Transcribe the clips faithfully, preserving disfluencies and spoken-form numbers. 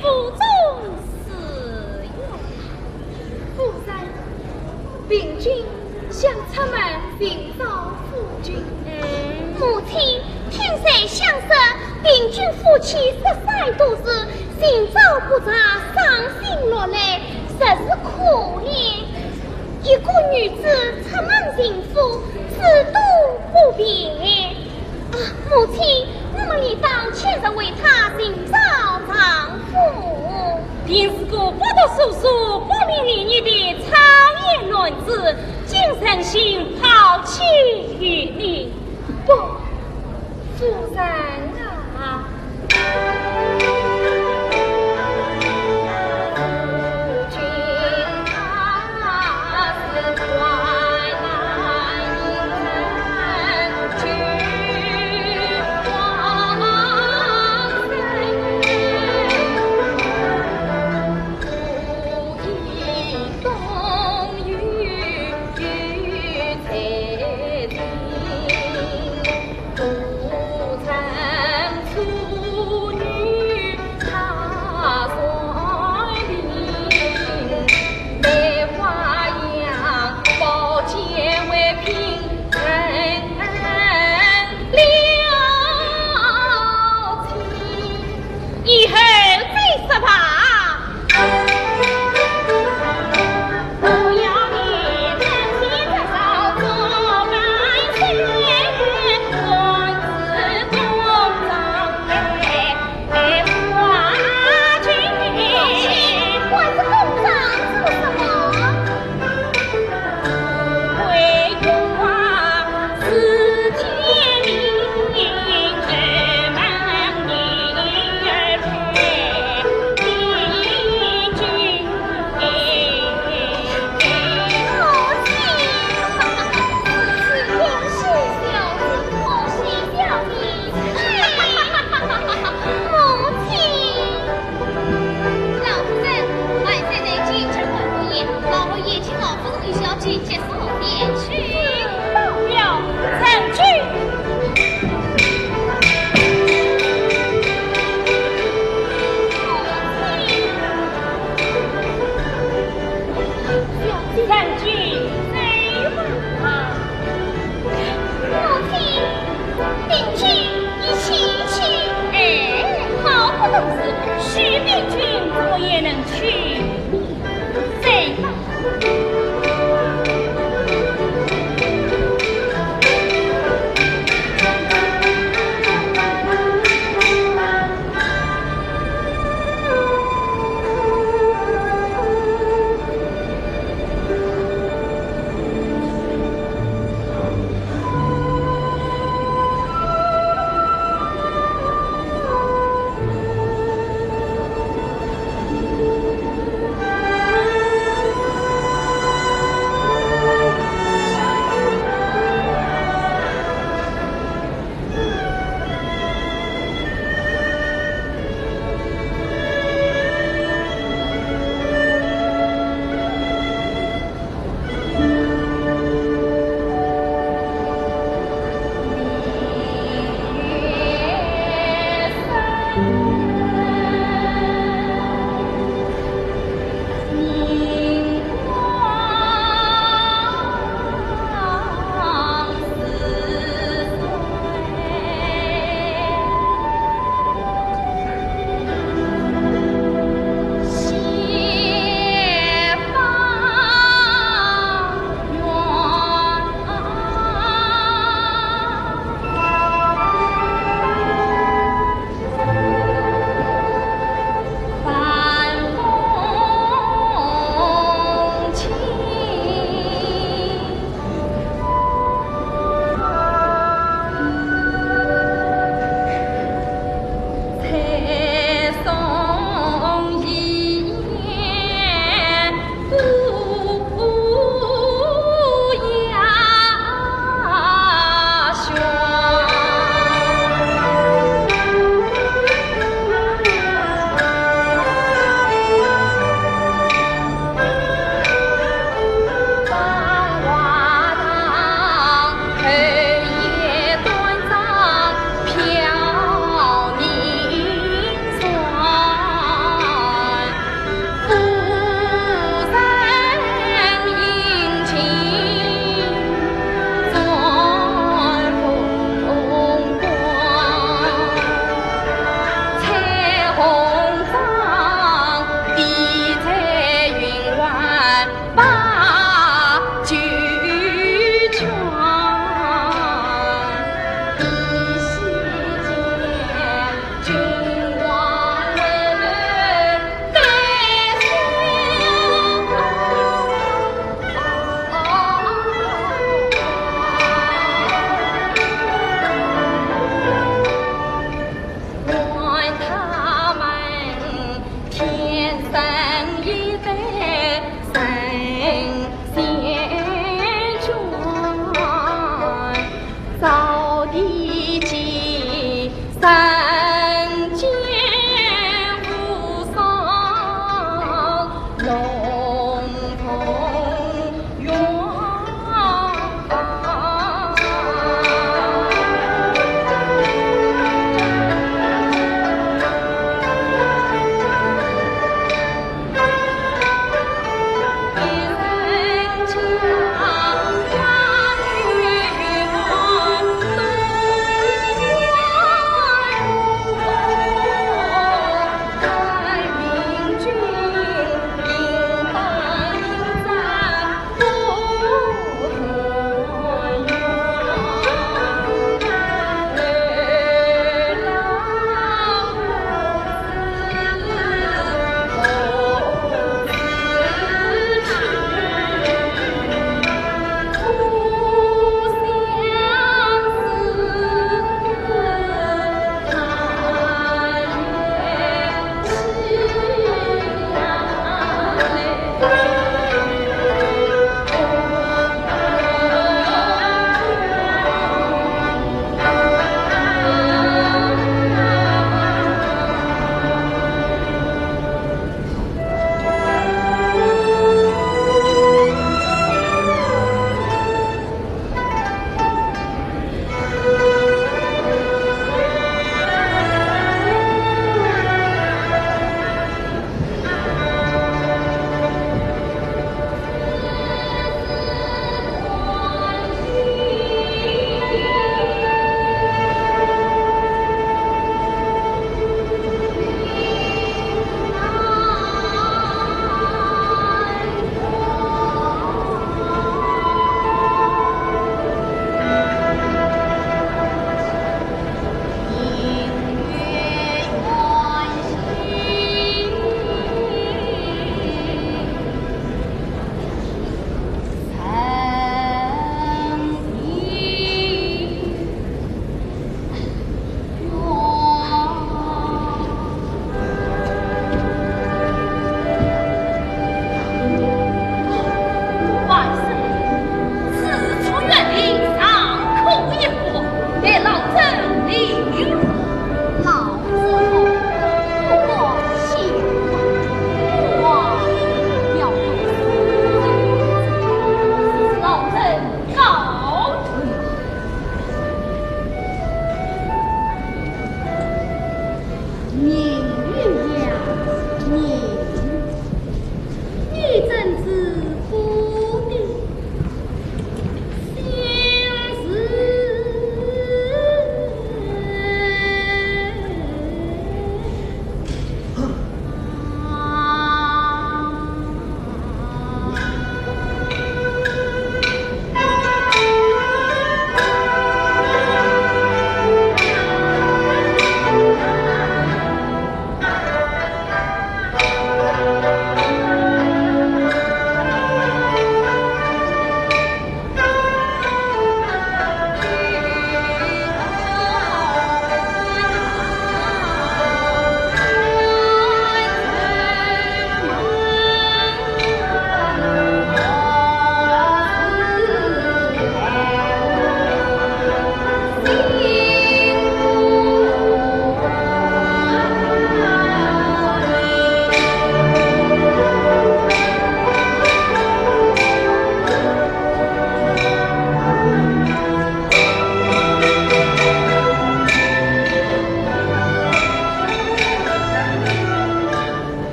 府中侍候。夫人，平君想出门寻找夫君。嗯。母亲，听谁相说，平君夫妻失散多时，寻找不着，伤心落泪，实是可怜。一个女子出门寻夫，至多不便。 啊，母亲，我们理当切实为她寻找丈夫。便是个不读诗书、不明礼义的草野男子，竟忍心抛弃于你。不，夫人啊。人间无双龙凤鸳鸯。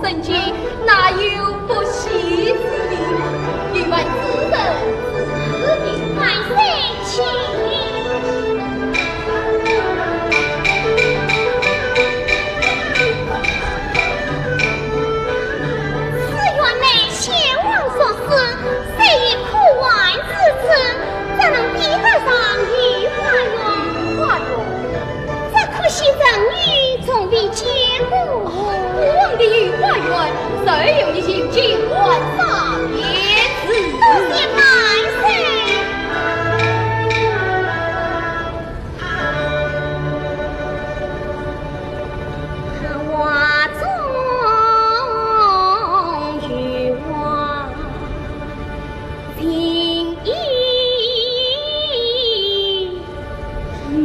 人间，哪有不喜之理？有问子仁子仁。万岁，请。此玉乃先王所赐，谁有可换之处？怎能比得上御花园？御花园。 这可惜人玉从未见过。古往的御花园，谁有你进京玩赏的资格？多谢万岁。花中御花，情意 美。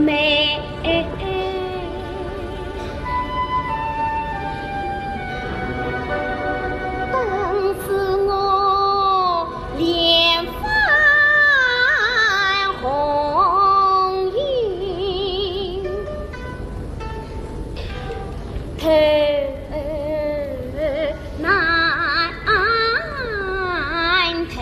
本是我脸泛红晕，头 难退。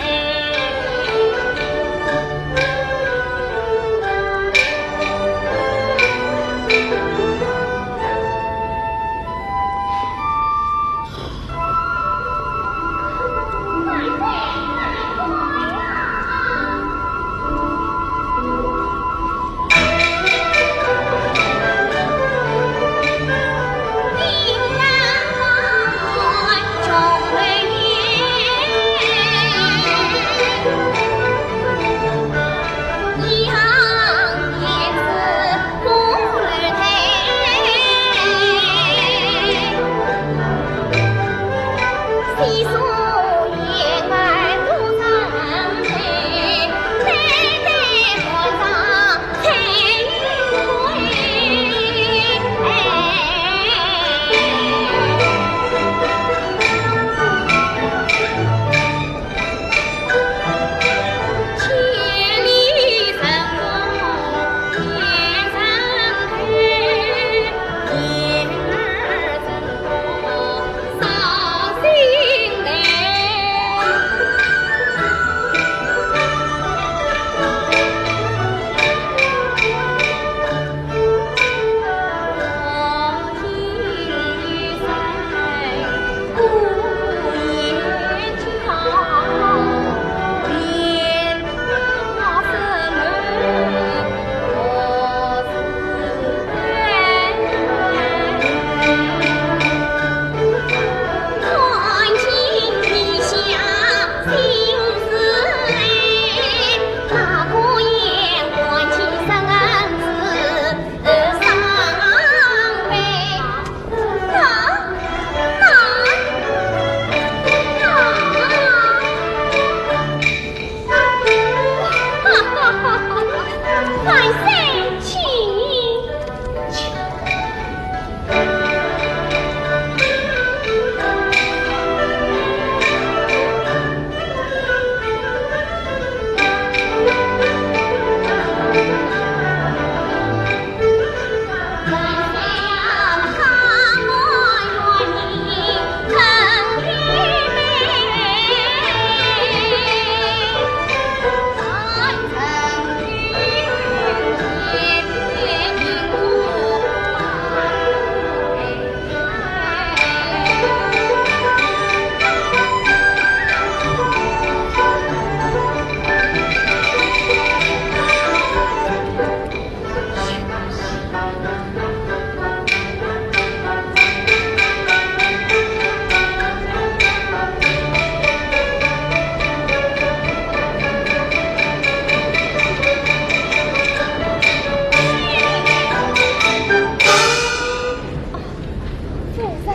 夫人，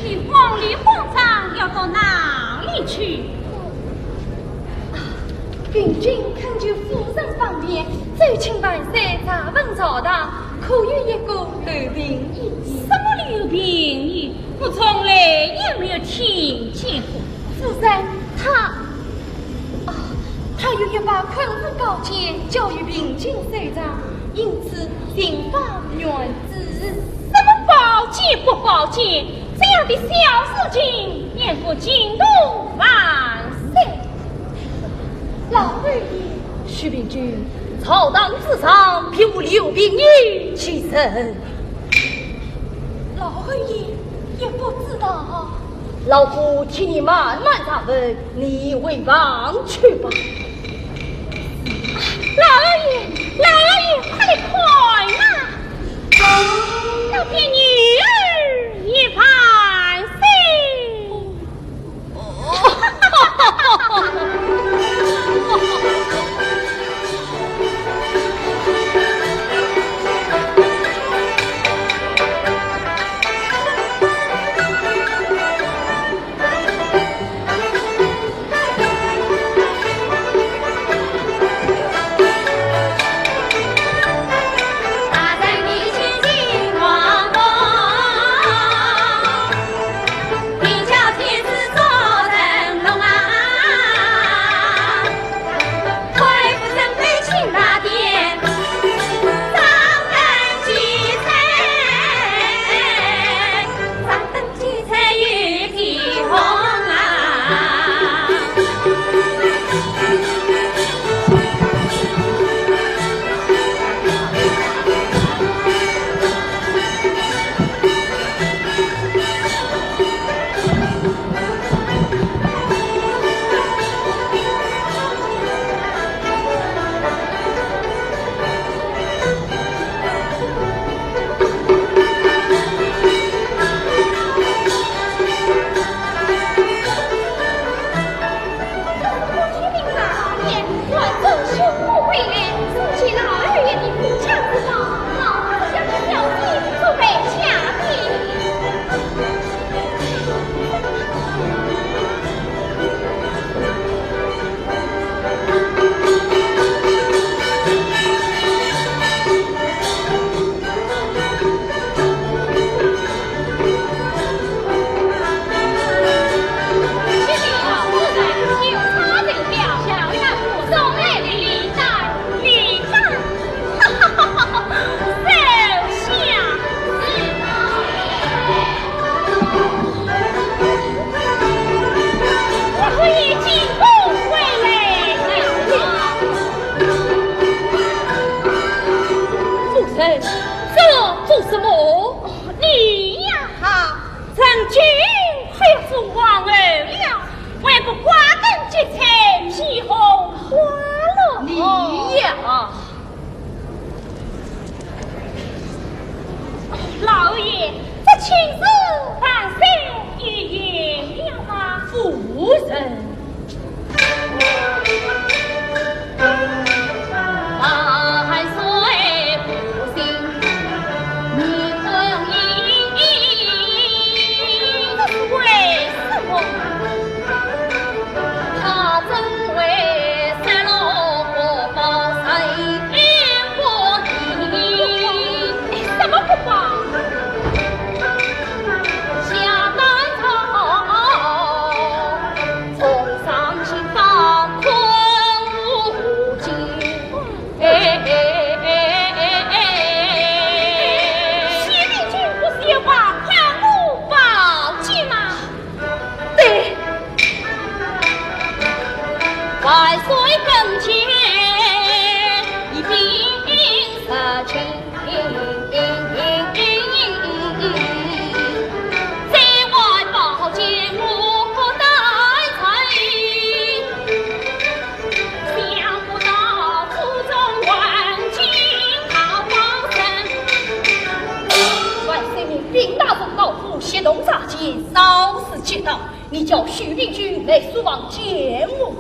你慌里慌张要到哪里去？ 啊，平君恳求夫人方便，奏请万岁查问朝堂，可有一个刘病医。什么刘病医？我从来也没有听见过。夫人，他，啊，他有一把昆吾宝剑交与平君手上，因此情况难治。什么宝剑不宝剑？这样的小事情，也不惊动万岁。老二爷，徐平君，朝堂之上，并无刘备你其人。老二爷也不知道。老夫替你慢慢查问，你回房去吧。老二爷，老二爷，快来看呐！ 那片女儿也万岁。夫人，这做什么？你呀，曾经快要做皇后了，还不挂根结彩，披红挂绿？你呀， 老爷，这亲事万岁已言了吗？夫人。这是为什么？ 什么国宝？徐平君不是要把昆吾宝剑吗？ 对。万岁命兵打入老府，协同查验，闹事结党，你叫徐平君来书房见我。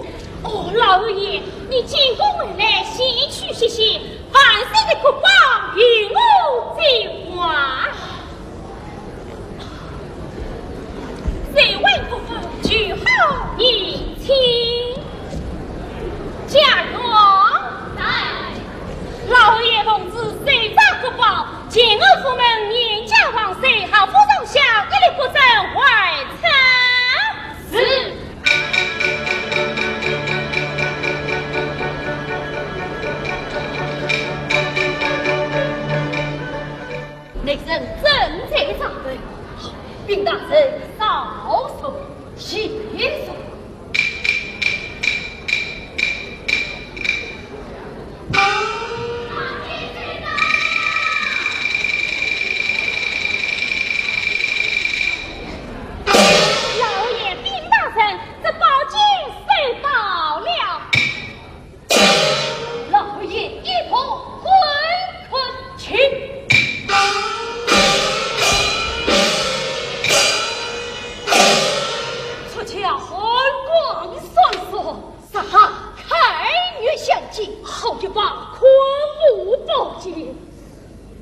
哦，老爷，你进宫而来，先去歇息，晚上的国宝由我接管。 谁为国父求好言情。家院。在。老爷奉旨，谁找国宝，前往府门，严加防备，好府上下一律不准外出。是。 那人真家寒光闪烁，杀害开元相见，好一把匡武宝剑。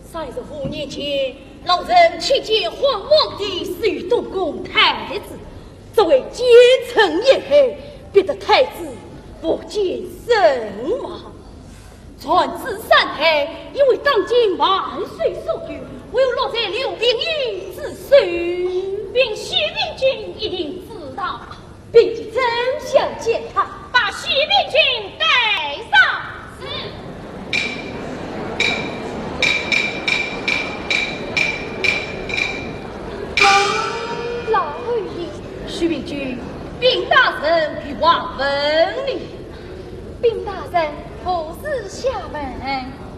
三十五年前，老臣去见汉皇帝，赐予东宫太子，只为奸臣陷害，逼得太子不见人亡。 传至三代，因为当今万岁所有，唯有落在刘病已之手。禀许病君一定知道。禀记，怎相见他？把许病君带上。是。老侯爷。许病君，禀大人，有话问你。 禀大人，何事下问？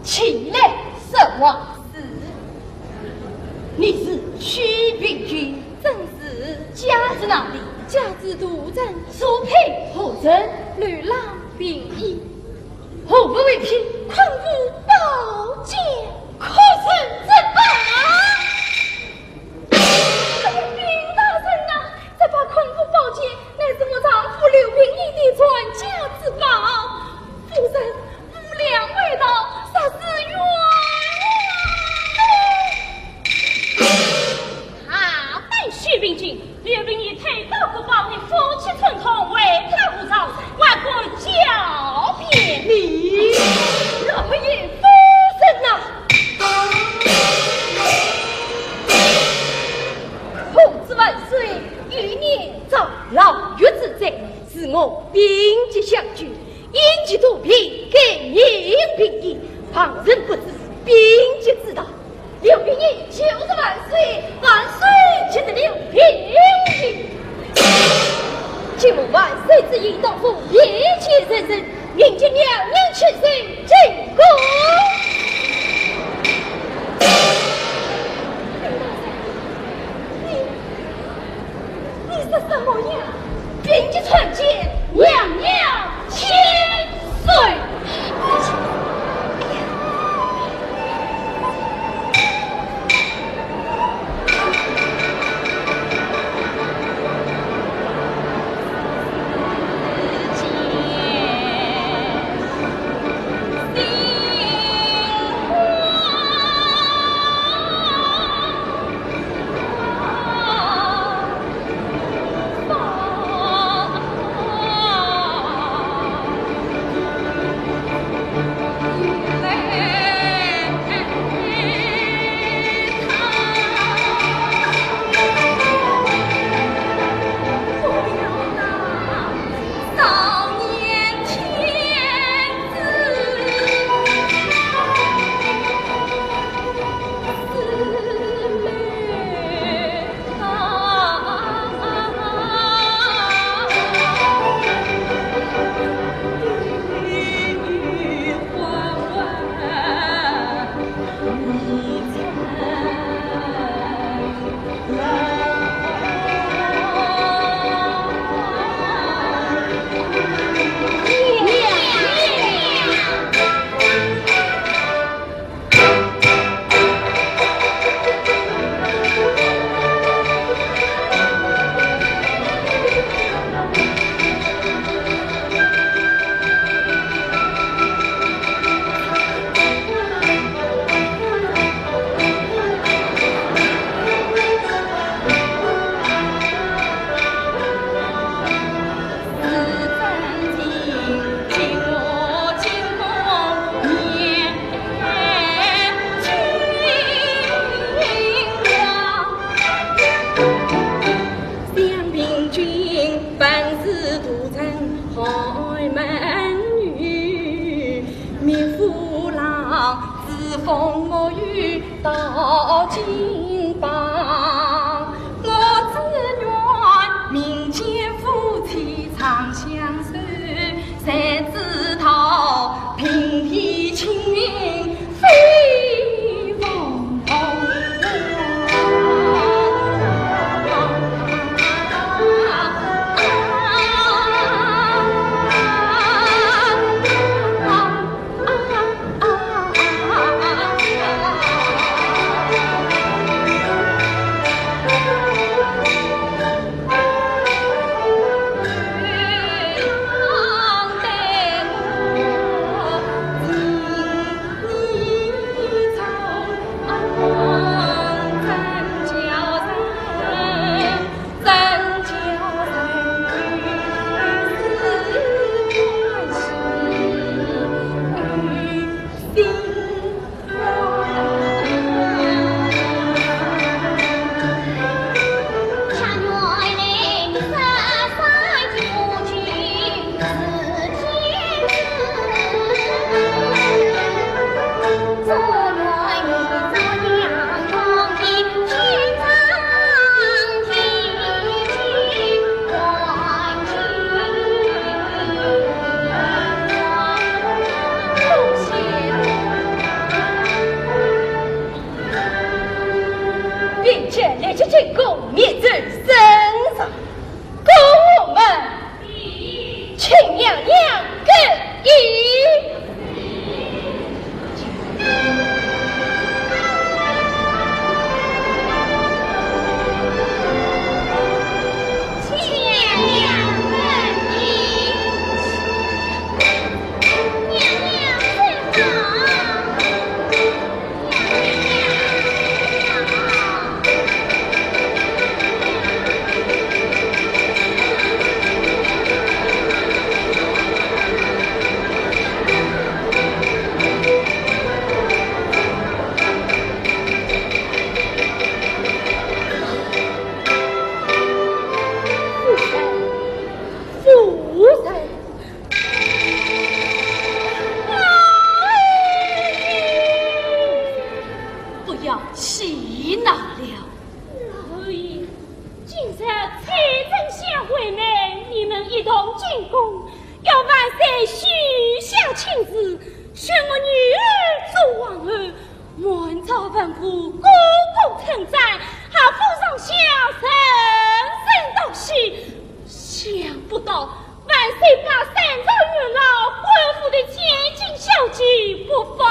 请来说话。是。你是许病君？正是。家住哪里？家住都城。素配何人？刘郎病已。何物为聘？匡武宝剑。可曾珍宝？ 禀大人呐，这把匡武宝剑乃是我丈夫刘病已的传家之宝，夫人无良为盗，实是冤枉。好，许病君，刘病已推倒国宝，你夫妻串通，为他无招，还不交给你？老爷，夫人呐！ 孔子万岁，幼年长老育之哉，是我病疾相救，因疾多病，改名病已，旁人不知，病疾之道。刘病已，求是万岁，万岁，求是刘病已。今蒙万岁之意，当府面前认认， 迎接娘娘起身进宫。你，你说什么呀？病疾参见娘娘千岁。进宫，要万岁许下亲事，选我女儿做皇后，满朝文武个个称赞，还封上下人人道喜。想不到万岁把三朝元老官府的千金小姐不放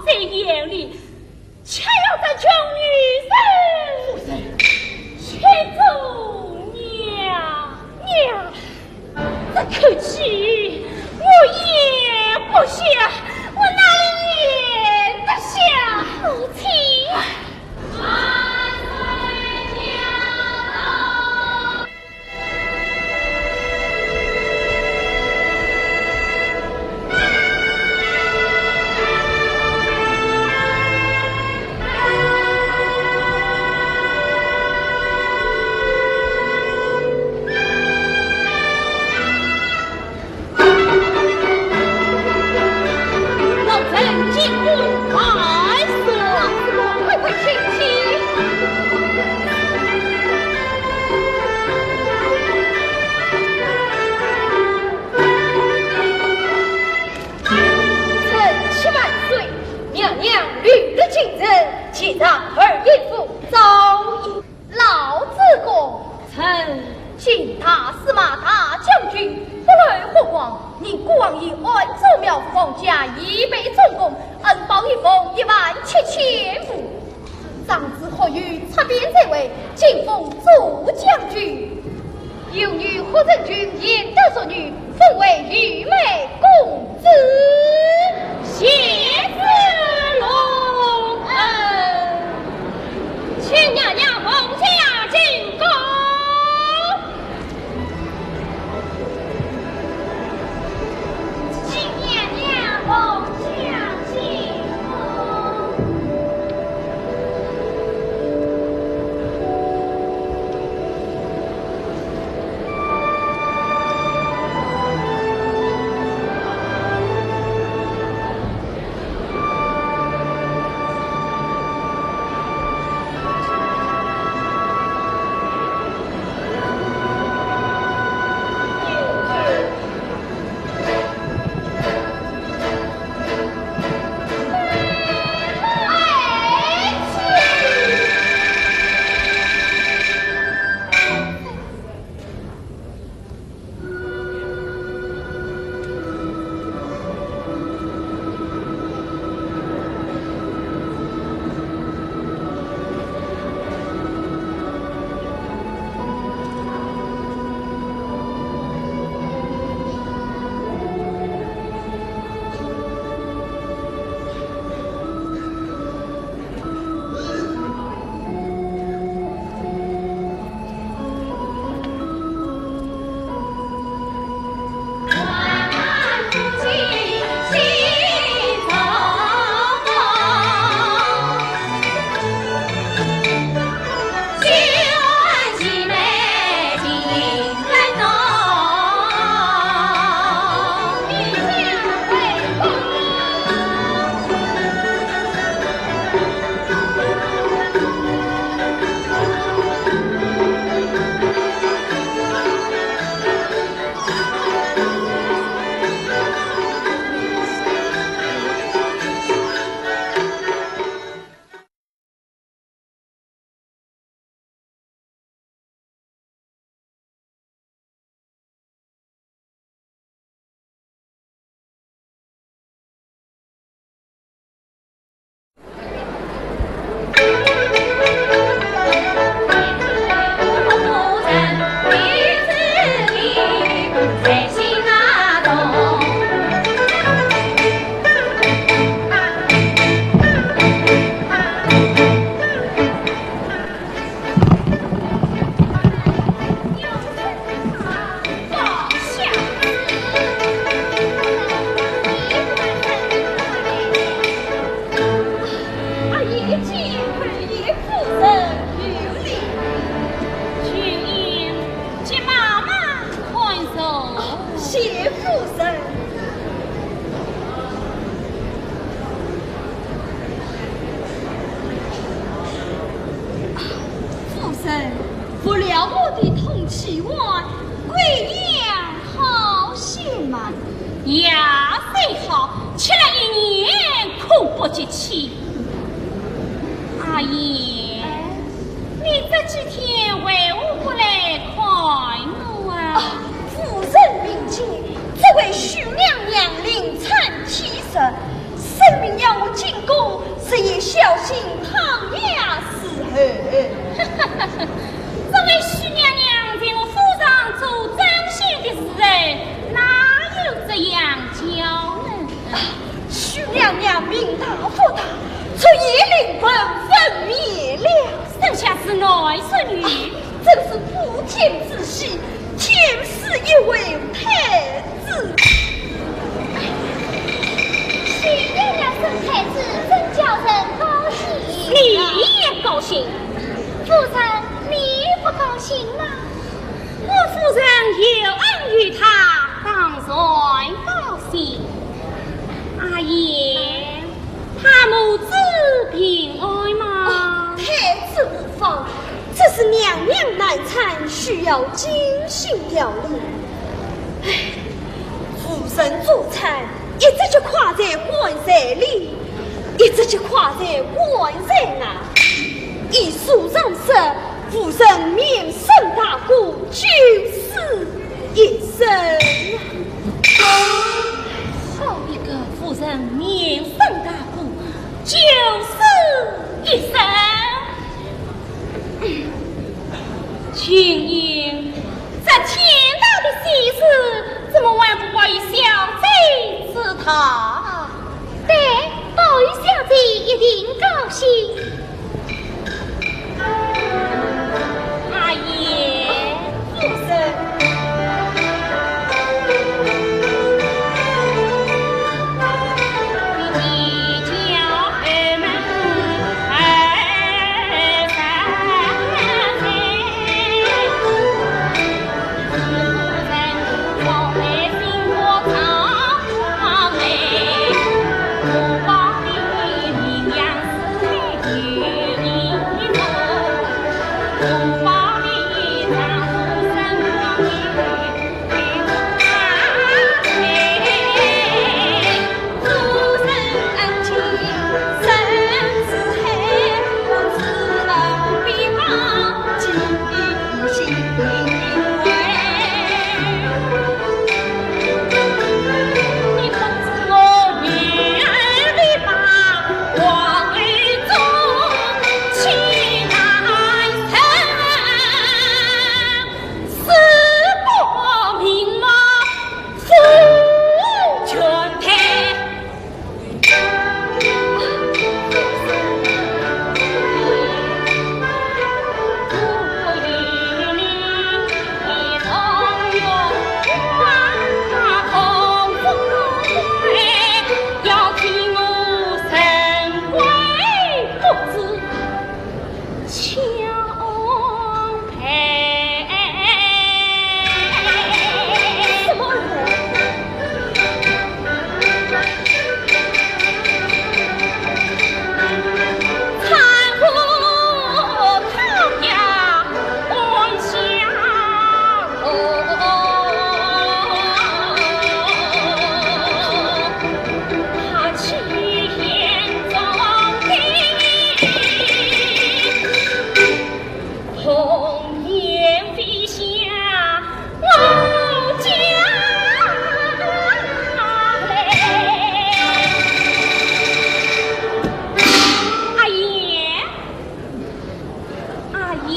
在眼里， 却要这穷女人去做娘娘，这口气我咽不下，我哪里咽得下？母亲。老臣进宫拜寿。快快请起。臣妾万岁。娘娘领着近臣前上二爷府。招引。 老主公。臣。今大司马大将军不露火光，因孤王以暗奏苗王家一辈总攻，恩报一封一万七千户。长子或有出边在外，进封左将军。有女或成群，贤德淑女，封为御妹公主。谢主隆恩。 请娘娘凤驾进宫。请娘娘凤驾进宫。急气。阿贤，你这几天为何不来看我啊？啊，夫人命急，这位许娘娘临产体实，圣命要我进宫，日夜小心抗压伺候。这位许娘娘在我府上做针线的时候，哪有这样教呢？ 许娘娘命大福大，出言临盆分明了。生下是男是女？啊，真是不天之喜，天赐一位太子。许娘娘生太子，真叫人高兴啊。你也高兴？夫人，你不高兴吗？ 我夫人有恩于他，当然高兴。阿贤，他母子平安吗？哦，太子无妨，只是娘娘难产，需要精心调理。唉，夫人助产，一只脚跨在棺材里，一只脚跨在棺材外。 依书上说，夫人眠身大鼓，九死一生。好一个夫人眠身大鼓，九死一生。秦英，这天大的喜事，怎么还不报与小姐知道？ 对，报与小姐一定高兴。阿贤，夫人。阿贤，阿贤，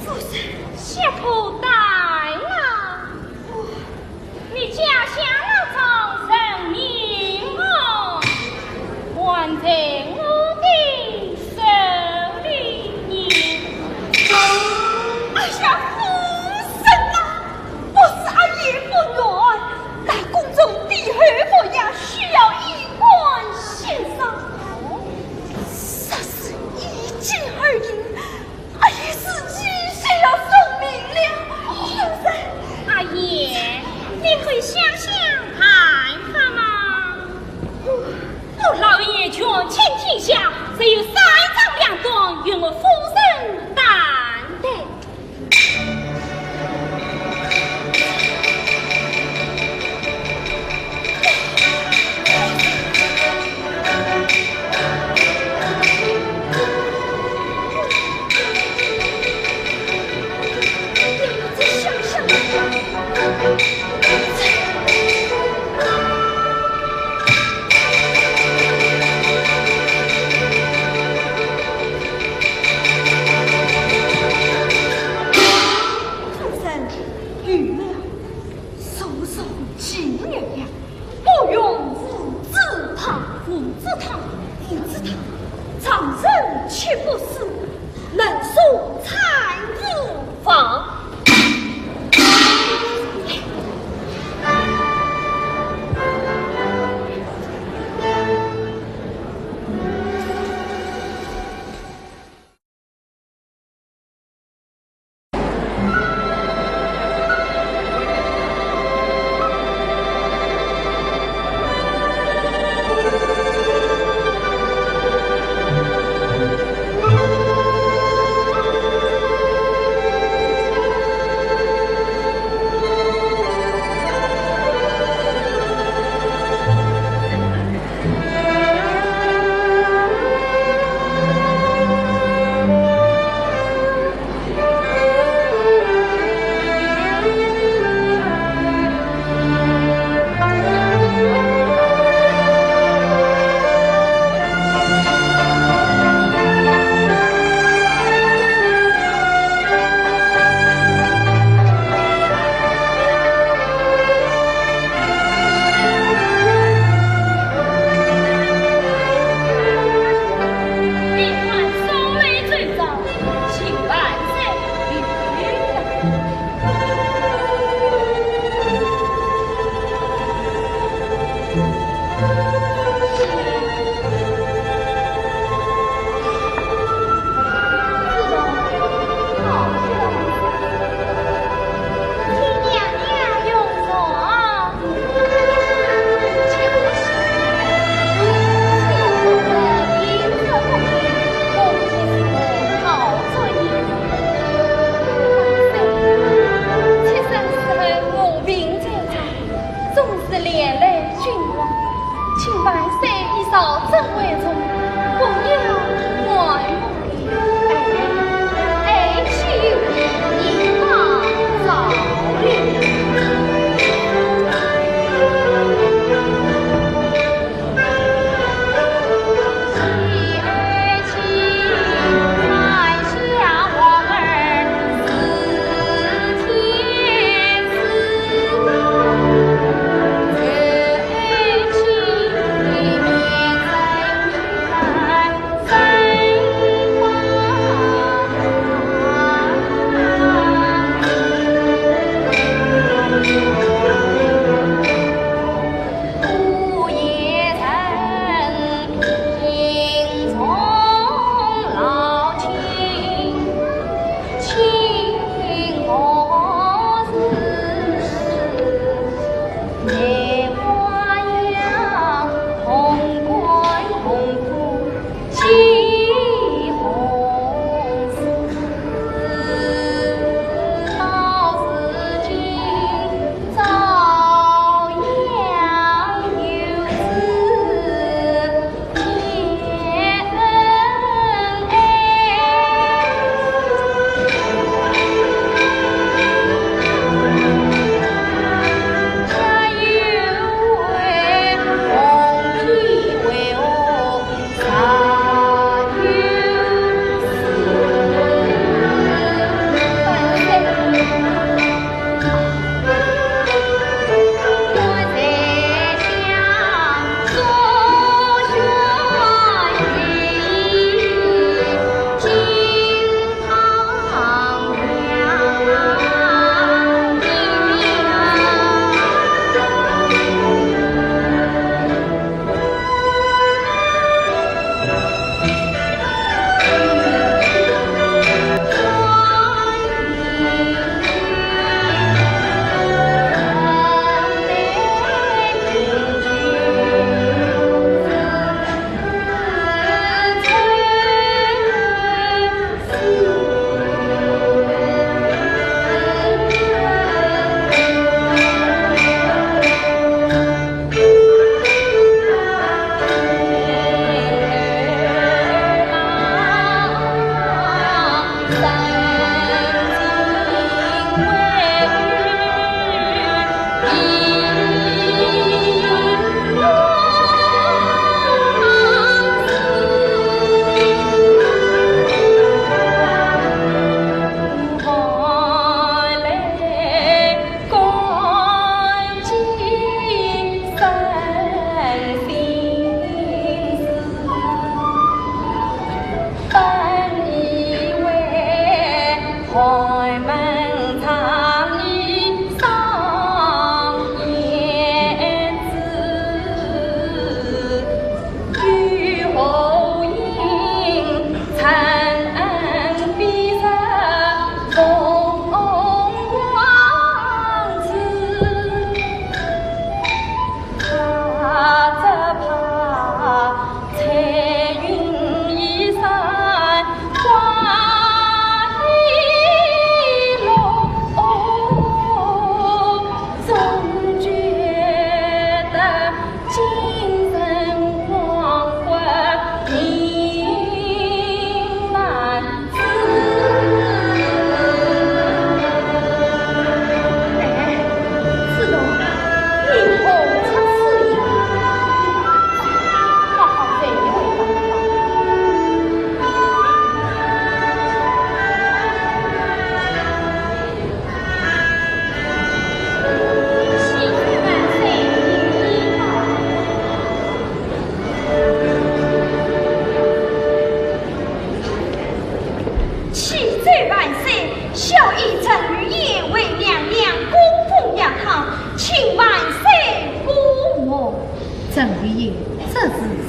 夫人。媳妇到了。 你家下老丈人命哦，还在我的手里呢。哎呀，夫人啊，不是阿贤不愿，但宫中的候补也需要医官先生。若是一见而影， 阿贤自己就要送命了。夫人。阿贤，你会想想办法吗？我老爷权倾天下，只有三长两短，由我夫人担待。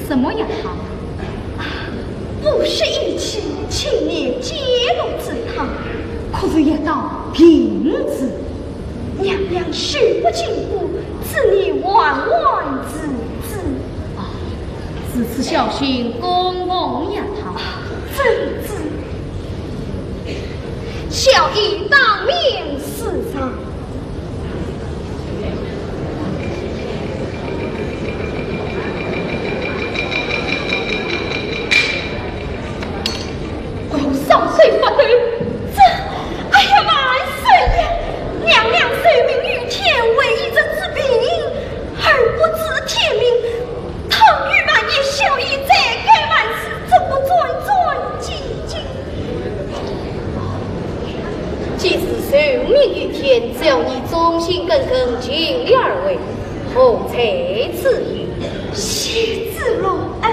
什么呀？啊，不是一起青年街路之谈，可是一道亭子。娘娘手不禁火，此言万万自知。啊，如此小心供奉呀。啊，遵旨。小爷当面示上。 哦，双手发抖。这，哎呀，万岁呀！娘娘受命于天，为一日之病，而不知天命。倘有万一，小爷罪该万死，怎不战战兢兢？ 既是受命于天，只要你忠心耿耿，尽力而为，何在此意？谢主隆恩。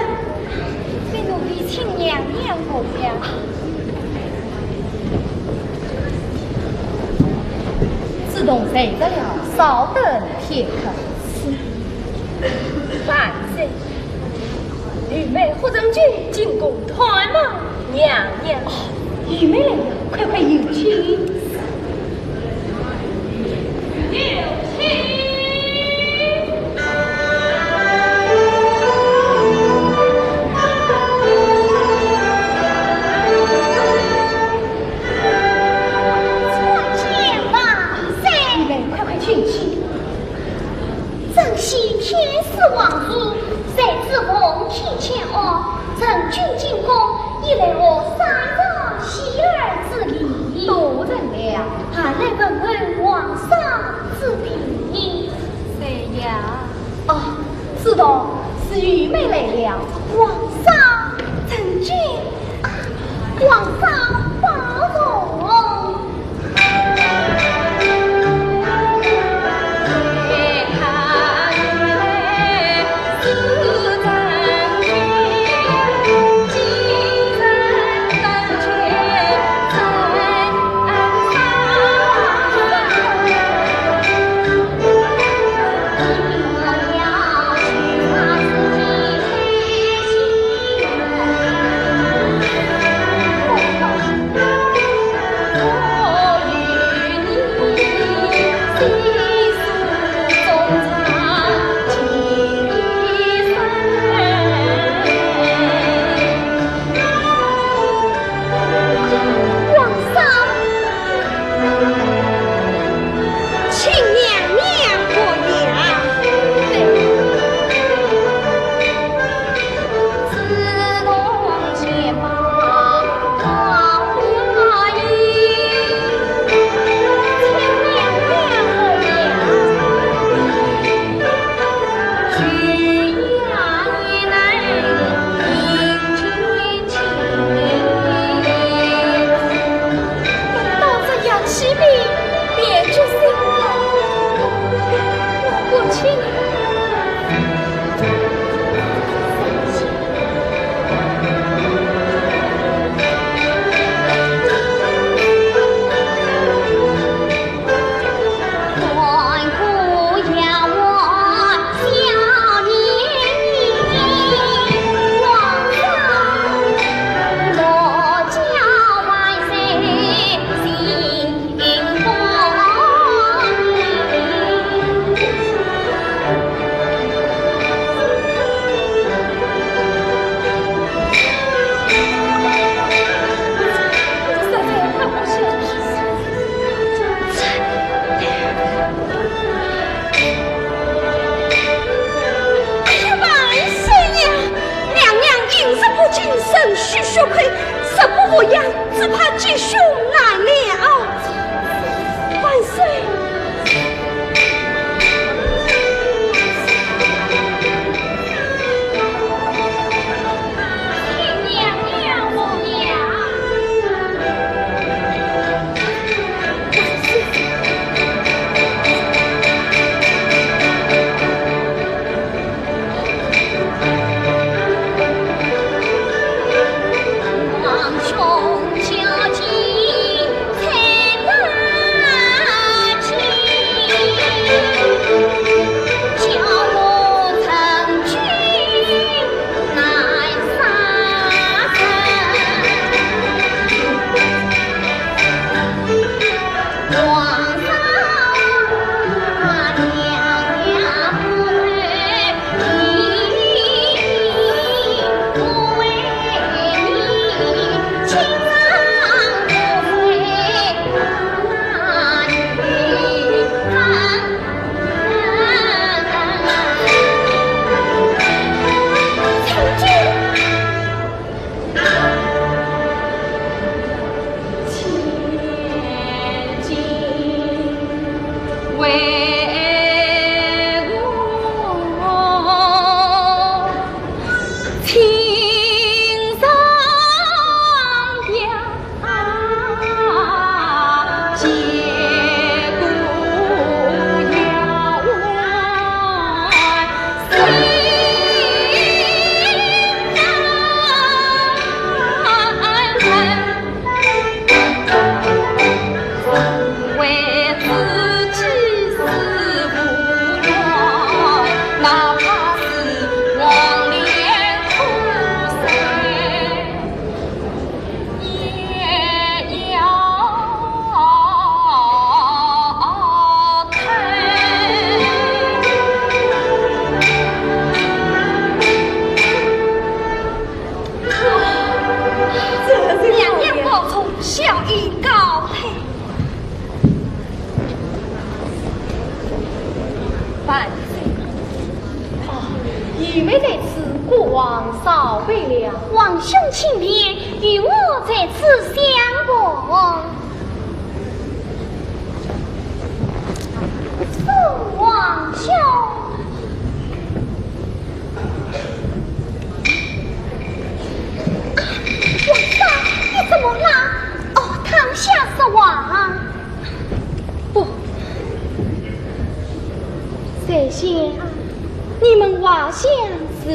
被奴婢请娘娘过了。自从睡着了，稍等片刻。是。万岁。 愚妹何曾君进宫探望娘娘。哦，愚妹来了，快快有请。有请。参见万岁。愚妹，快快请起。 珍惜天师皇旨，谁知奉天前恶，曾君进宫，一来和三朝洗耳之礼。多人了。还来问候皇上之病。谁呀？哦，知道，是愚妹来了。皇上，珍君，啊，皇上保重。 皇上，请娘娘过来。 到这样起名，便就是我母亲。哎呀，万岁呀！娘娘饮食不进，身虚血亏，食不服药，只怕吉凶难料。万岁！娘娘保重，小医告退。万岁。哦，愚妹在此，孤王少陪了。王兄请便，有我在此相陪。 父王兄。皇上，你怎么了？哦，躺下说话。不，谁先？你们话先。是。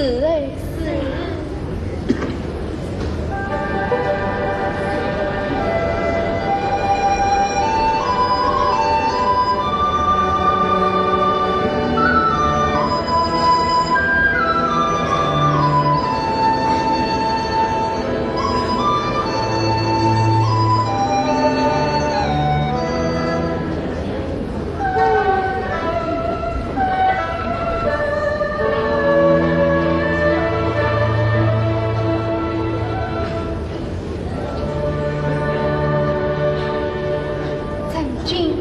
陈君，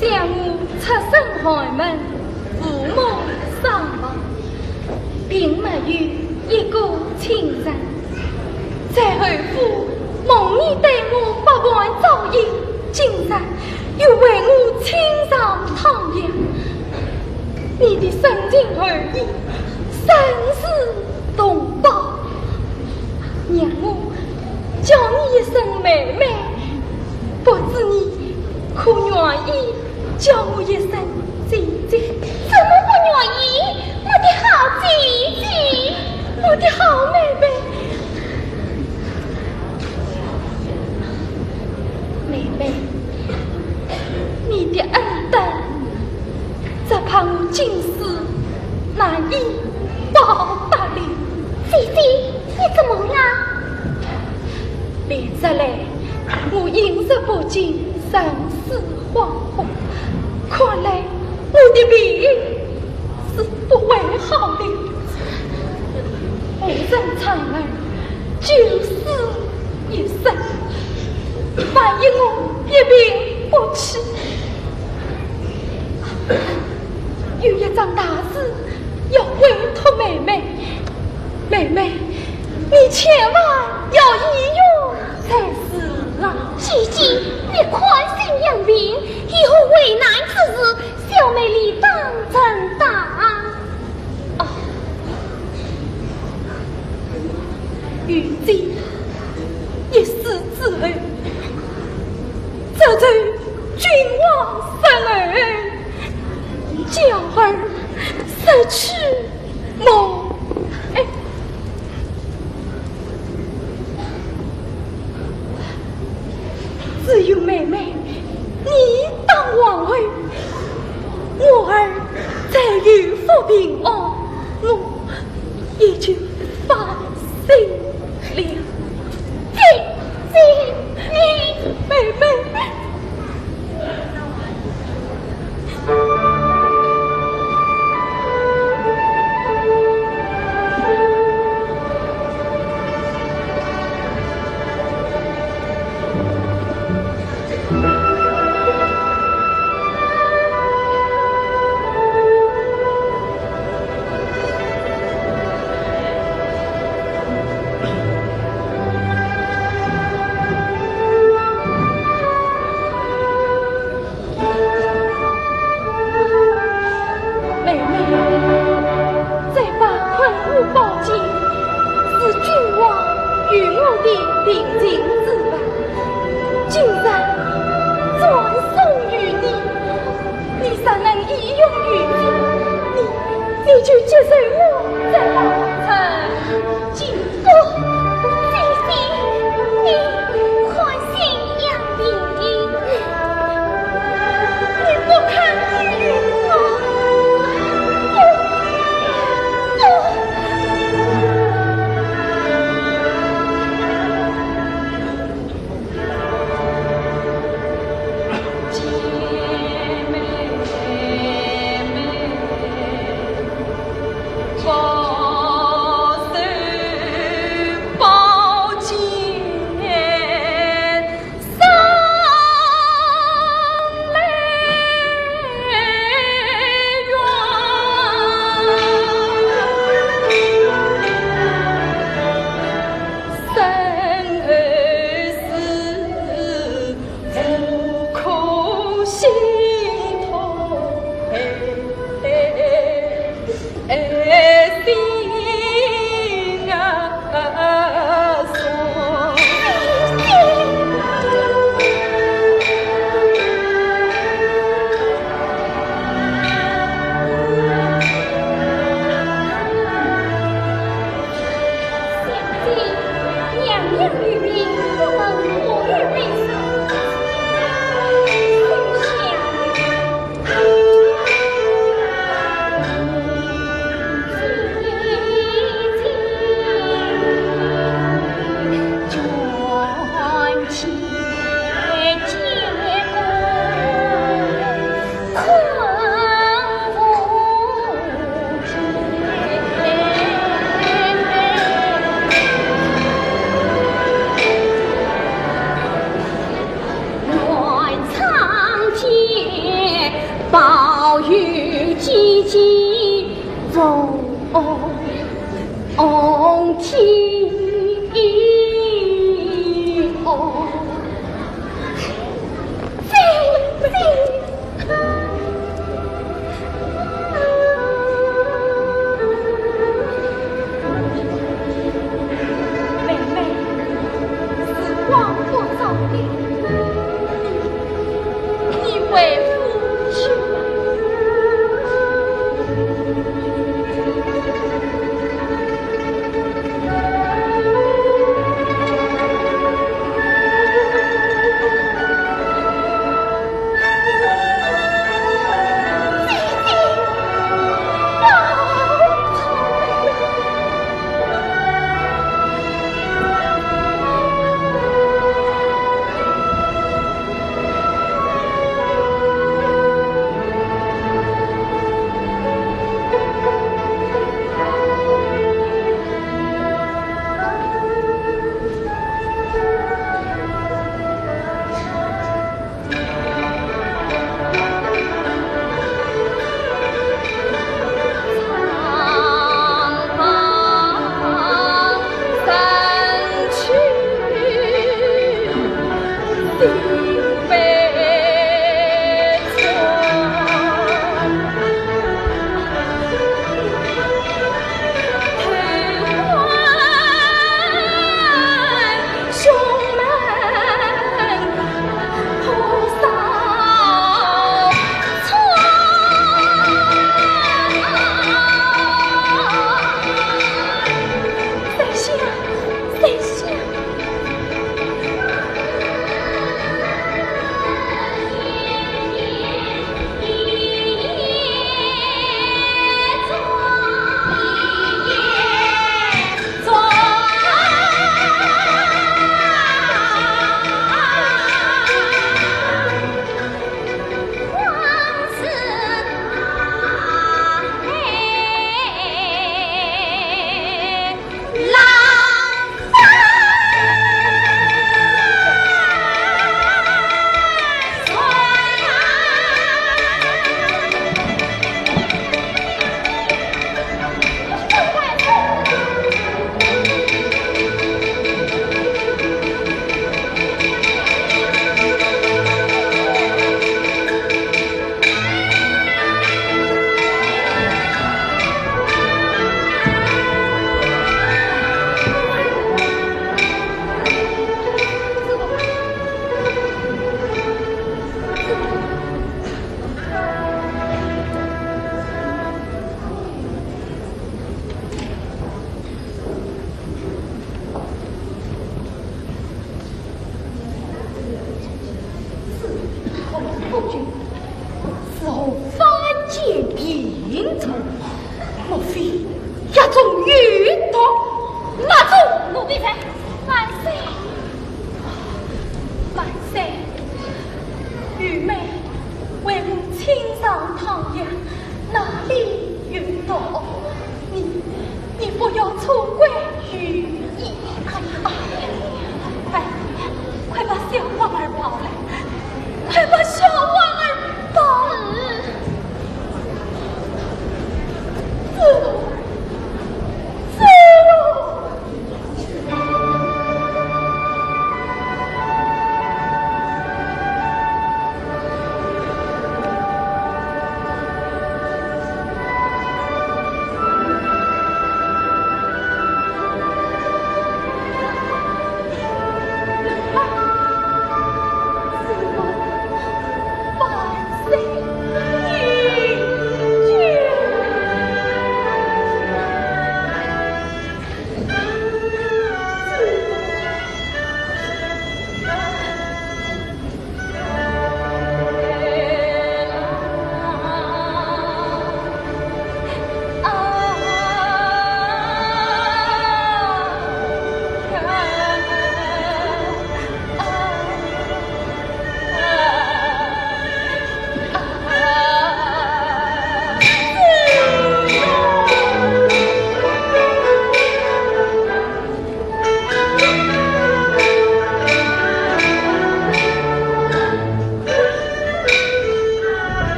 想我出身寒门，父母双亡，并没有一个亲人。 在侯府蒙你对我百般照应，今日又为我亲上汤药，你的深情厚谊，深似同胞。让我叫你一声妹妹，不知你可愿意 叫我一声姐姐。怎么不愿意？我的好姐姐，我的好妹妹。妹妹，你的恩德，只怕我今世难以报答了。姐姐，你怎么了？连日来，我饮食不进，神思 恍惚，看来我的病是不会好的。无人产儿，九死一生，万一我一病不起，有一桩大事要委托妹妹。妹妹，你千万要依我才是啊！姐姐，你宽心养病， 以后危难之时，小妹理当承担。啊，如今一死之后，只求君王赦恩，娇儿实去 么，哎，只有妹妹你当皇后，我儿再有福平安，我也就放心了。姐姐，你，妹妹。宝玉姐姐从天哦，姐姐。 妹妹，时光不早了，你，你回府去吧。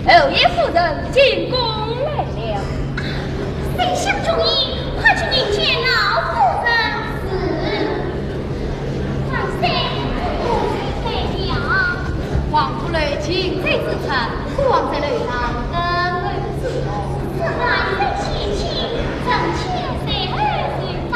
侯爷夫人进宫来了。丞相中意，快去迎接老夫人。是。万岁，我来了。王府楼近在咫尺，孤王在楼上等候之中。是。万岁千岁，臣妾随后就到。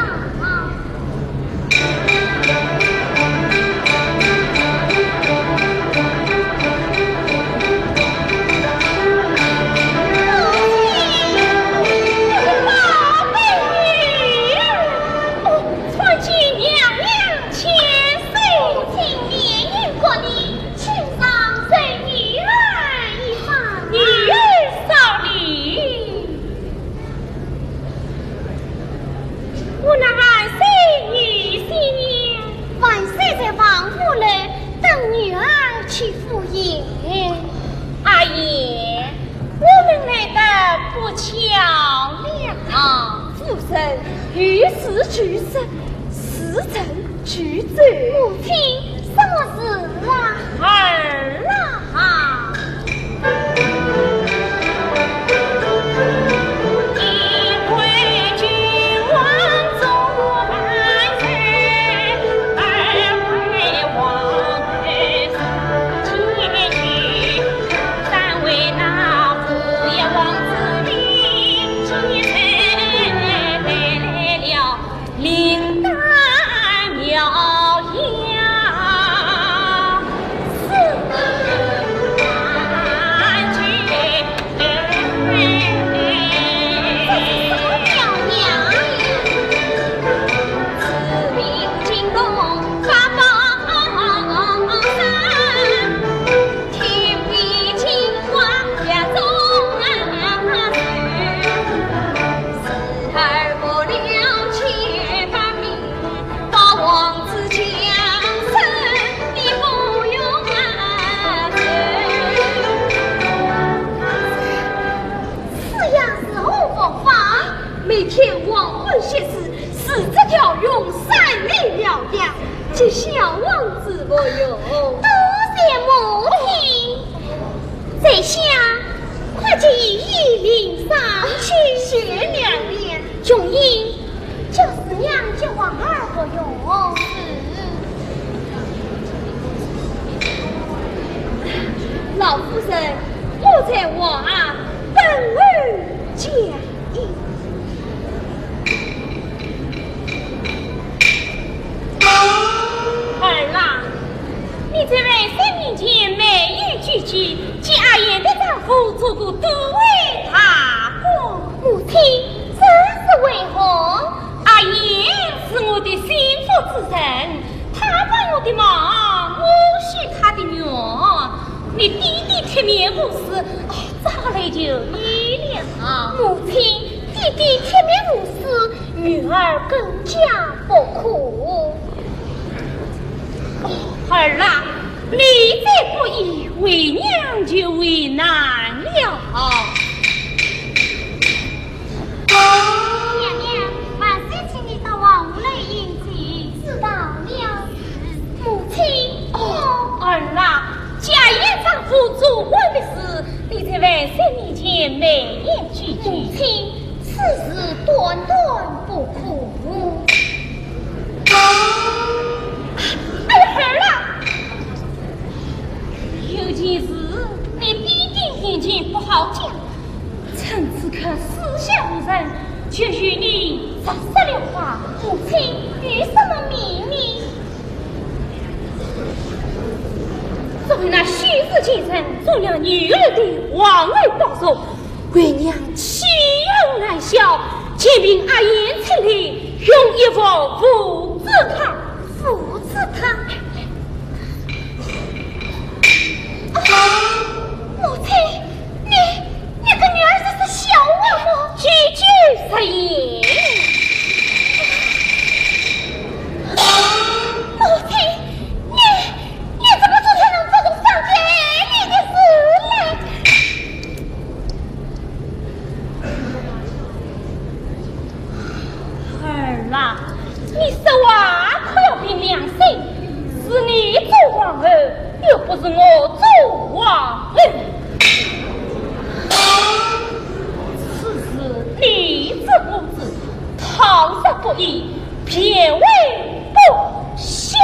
我那万岁爷呢？万岁在王府楼等女儿去赴宴。阿雁，我们来得不巧了。夫人，有事就说，事成就奏。母亲，什么事啊？儿啊！ 此样如何是法？每天黄昏歇时，四只貂熊三里獠牙，这小王子无用。多谢母亲。 在下快接御医领上去。谢娘娘。容易，叫四娘接王儿服用。老夫人，我在外等候见。 儿啊，你在万岁面前没有规矩，给阿雁的丈夫做个都尉大官。母亲，这是为何？阿雁是我的心腹之人， 他帮我的忙，我许他的愿。你爹爹铁面无私，哎，这个来就有了。母亲，爹爹铁面无私，女儿更加不可。儿啊，你再不依，为娘就为难了。 娘娘，万岁请你到王府来饮酒。知道了。母亲。哦，儿啊，家院丈夫做官的事，你在万岁面前没有规矩。母亲，此事断断不可。哎呀，儿啊！有件事，你爹爹面前不好讲。 趁此刻四下无人，就与你直说了话。母亲，有什么秘密？作为那许氏奸臣，做了女儿的皇后宝座，为娘岂有难消？全凭阿雁出力，用一服扶持她。扶持她？啊，母亲， 你，你的女儿这是笑话么？句句实言。母亲，你，你怎么做出能这种伤天害理的事来？ 儿啊，你说话可要凭良心，是你做皇后，又不是我做皇后。意，别为不孝。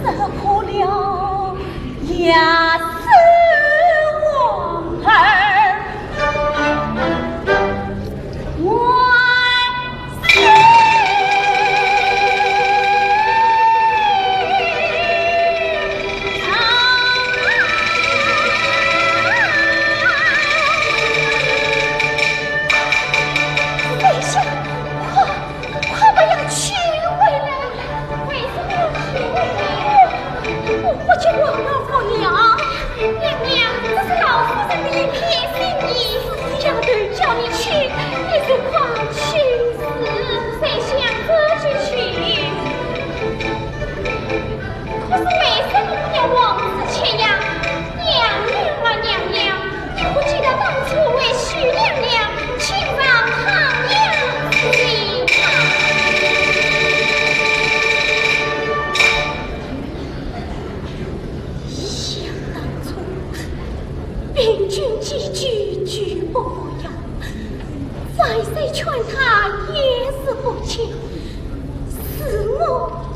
吃苦了也是王儿。 快，快把药取回来！为什么要取回来？我，我不就忘了服药。娘娘，这是老夫人的一片心意，是丫头叫你去，你就快去。是，谁想着就去。可是为什么不要王子去呀？娘娘啊，娘娘， 你不记得当初为许娘娘亲上汤药之情吗？想当初，病君几句拒不服药，万岁劝她也是不听，是我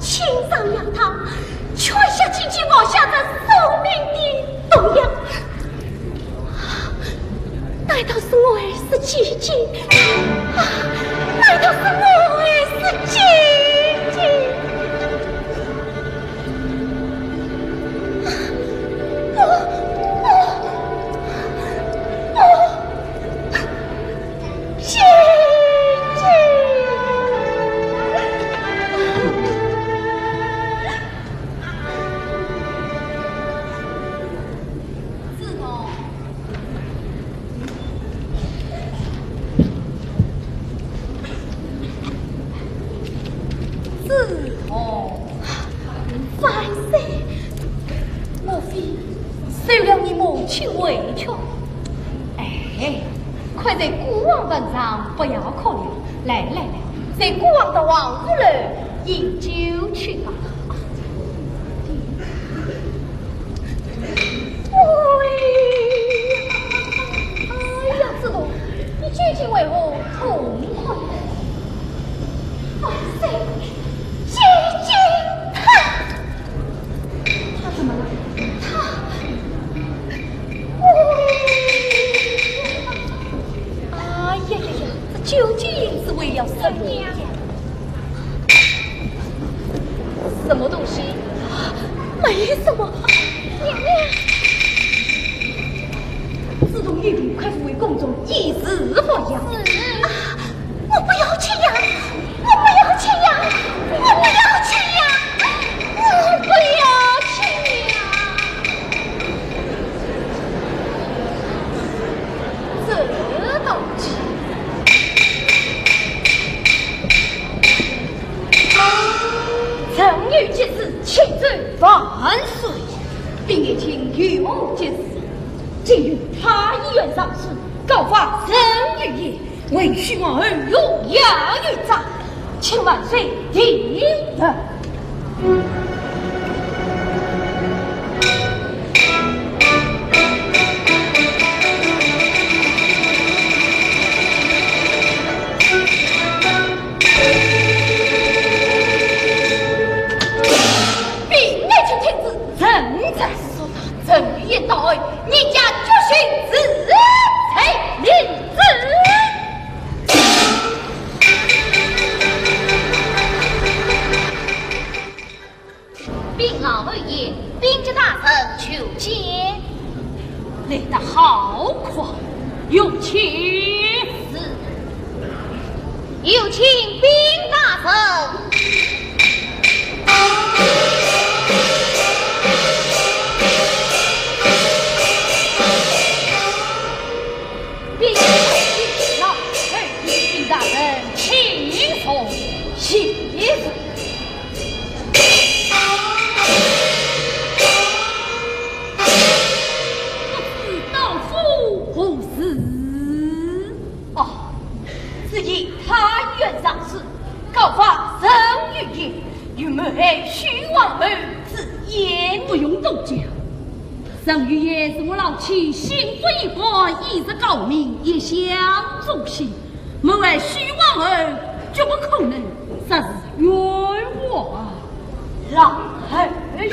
亲上药汤，却下进去服下这送命的毒药。 难道是我儿是几斤？啊，难道是我儿是几斤？啊，啊，啊，几斤？ 子龙，子龙，万岁！莫非收了你母亲回去？哎，快在孤王坟上不要哭了。来来来，随孤王到王府楼饮酒去吧。 哎呀，子龙，你究竟为何痛哭？万岁，姐姐她，她怎么了？她，哎呀呀呀，这究竟是为了什么呀？ 什么东西？没什么。娘娘。子龙一定快速为公主医治服药。是。啊，我不要吃药，我不要吃药，我不要吃药，我不要吃药。这道题。 臣有急事，请奏万岁。禀爱卿，有何急事？今有太医院上书，告发陈御医，为许王儿用药有诈，请万岁定夺。老侯爷，禀报大人求见。来得好快，有请。是，有请禀大人。禀报老侯爷，禀大人请坐。谢谢。 不知道府何事？哦，只因太原上书，告发沈御爷，有谋害许王侯之嫌。不用多讲，沈御爷是我老妻心腹一官，医治高明，一向忠心。 谋害许王侯，绝不可能，实是冤枉啊！老侯爷。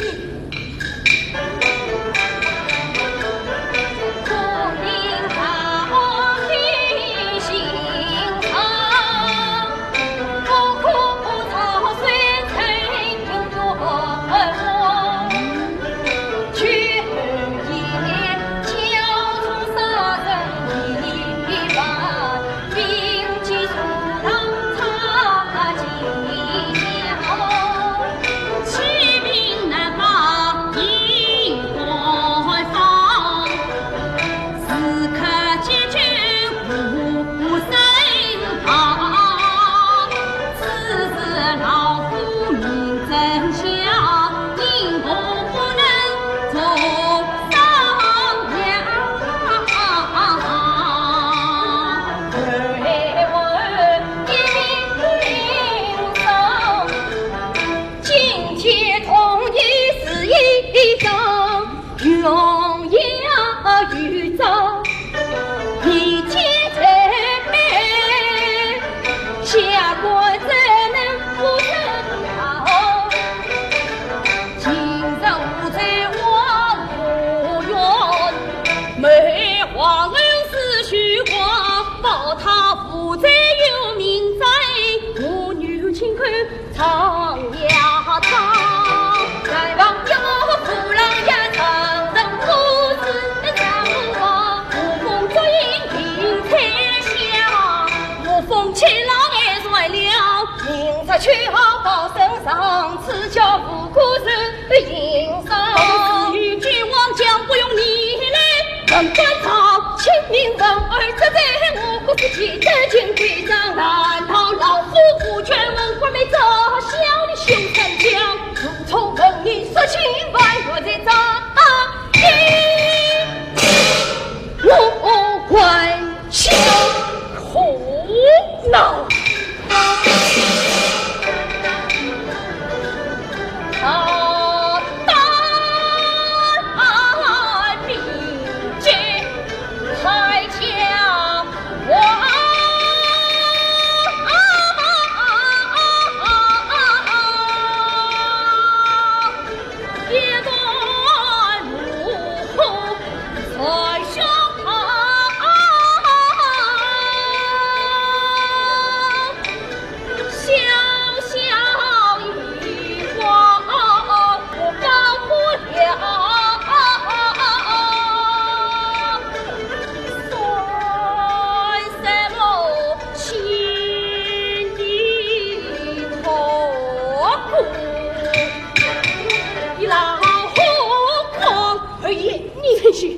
二爷，你退去，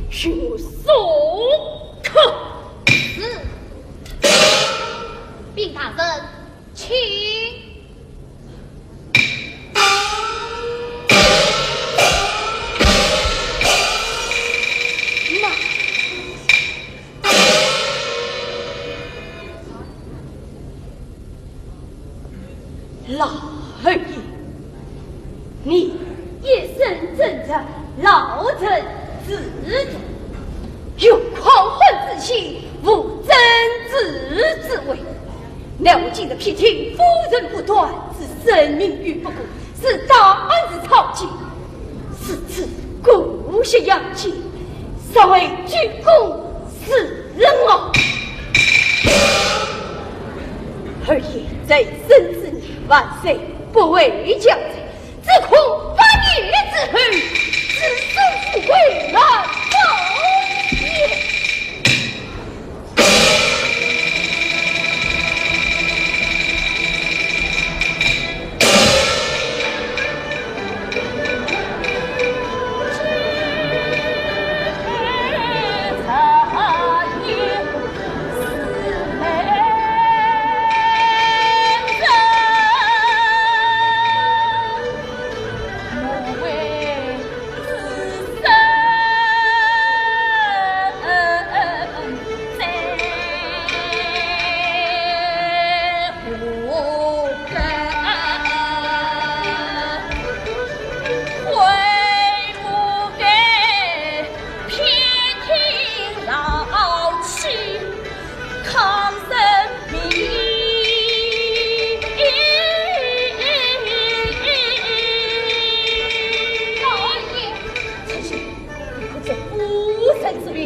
寻我送客。是。禀大人，请。那。 老侯爷，你一身正直，老臣自重，有匡汉之心，无政治之为。奈何今日偏听夫人不端，置生命于不顾，是大案是草菅，如此姑息养奸，实为居功自任啊！侯爷在生之年，万岁不会降罪，只恐八年之后，子孙富贵难保也。老爷，臣妾不可做夫人之命。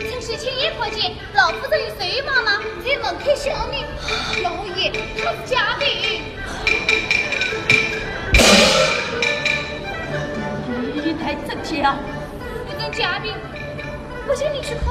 臣妾亲眼看见老夫人与水妈妈在门口笑呢。老爷，她是假病。你待怎讲？夫人假病，不信你去看。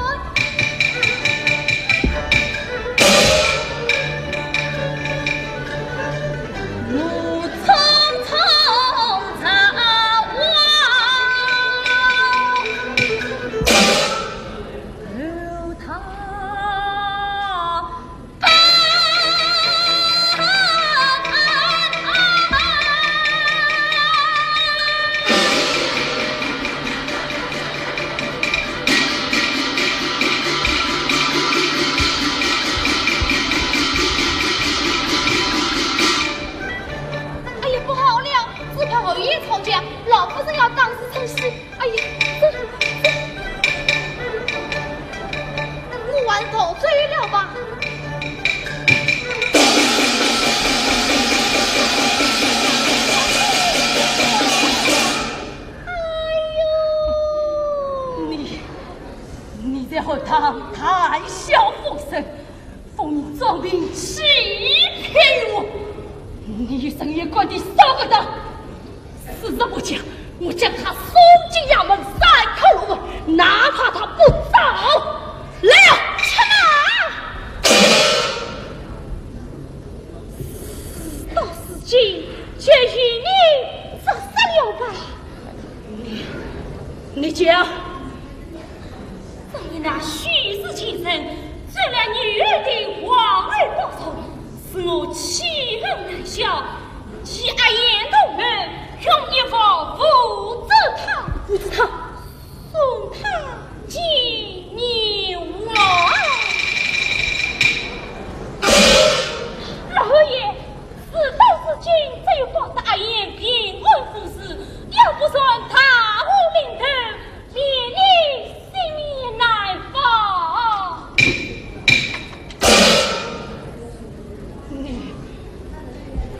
哎呀，不好了，只怕侯爷吵架，老夫人要打死陈氏。哎呀，这，这，我还是逃走了吧。哎呦！你，你在后堂谈笑风生， 封你装病欺骗于我，你与沈夜官的小勾当，此事不讲，我将他送进衙门，三叩六问，哪怕他不招。来呀，且慢！事到如今，就由你作主了吧。你，你讲。 正因那许氏贱人，做了女儿的黄耳报仇，使我气恨难消，与阿雁同谋，用一物扶植她，扶植她，送她见阎王。老爷，事到如今，只有保得阿雁平安无事，要不然大祸临头， 连你性命难保。你，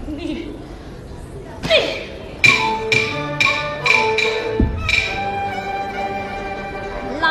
你，你，老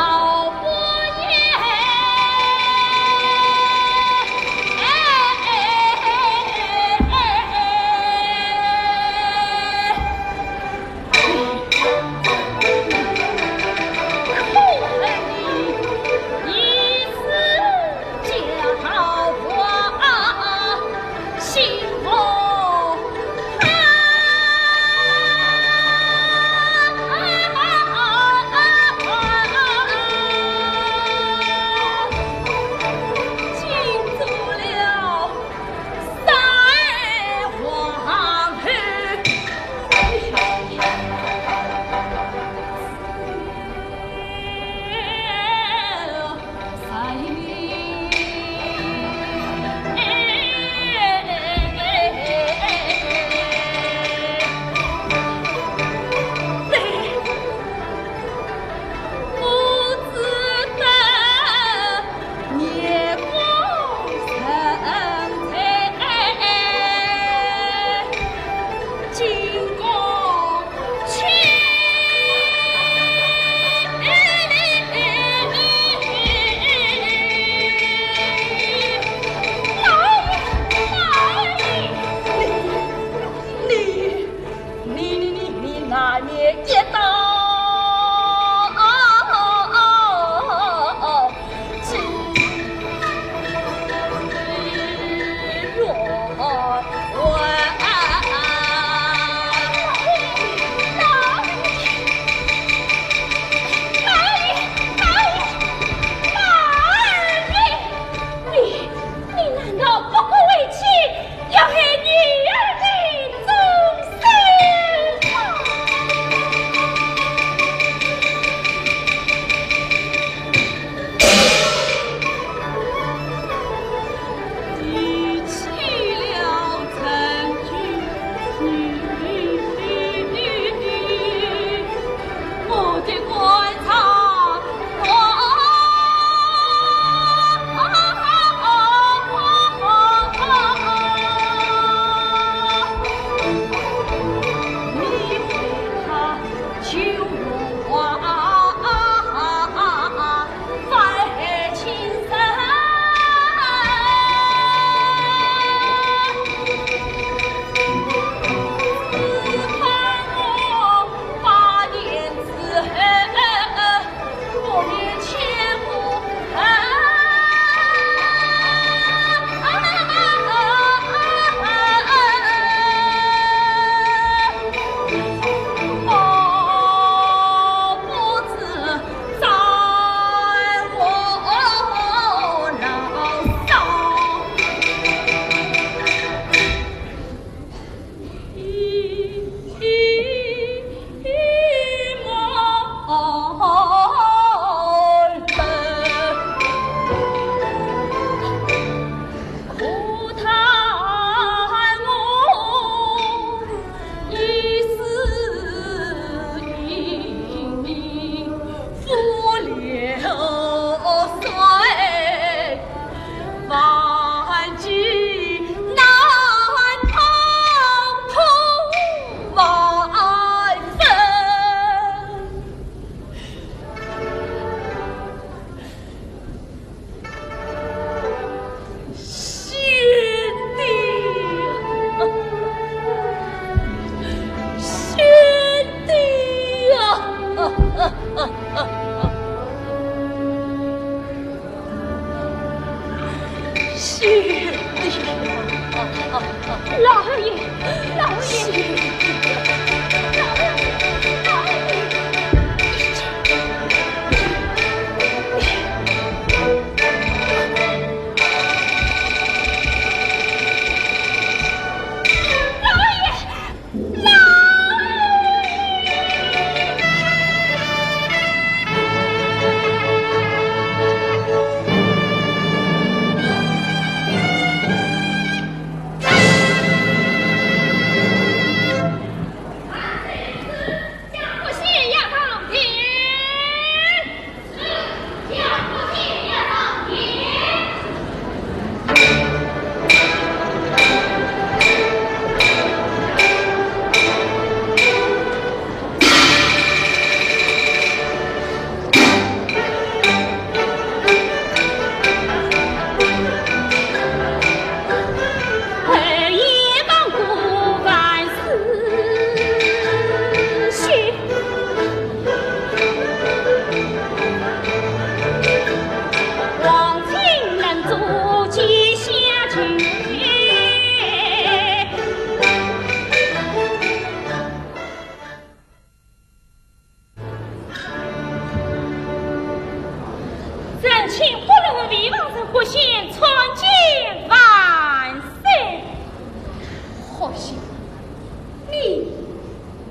你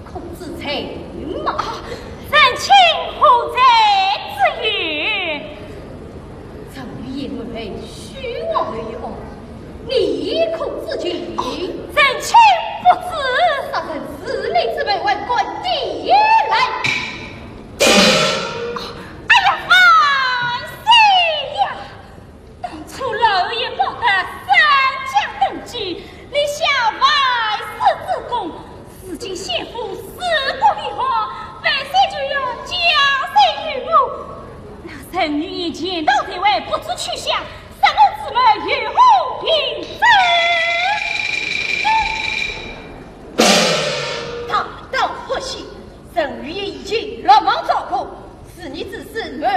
可知罪名？啊，臣卿何罪之有？陈馀言瞒许皇后一案，你可知情？哦，臣卿不知。杀人是你之辈，还敢抵赖？哎呀，万岁呀！ 当初老爷保得三家登基，立下万世之功，如今先父死国灭后，万岁就要降罪于我。那陈馀言潜逃在外，不知去向，杀我之母有何凭证？大胆胡说！陈馀言已经落网招供，是你指使谋害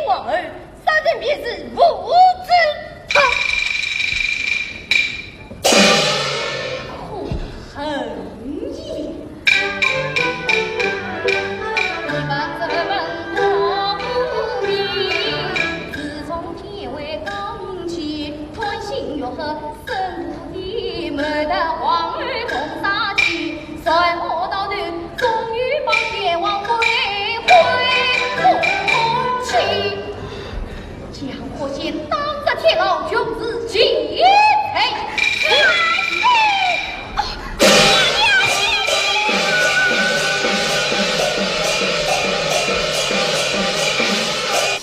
皇后， 杀人便是父子他。可恨也！将霍显打入铁牢，从此绝迹。万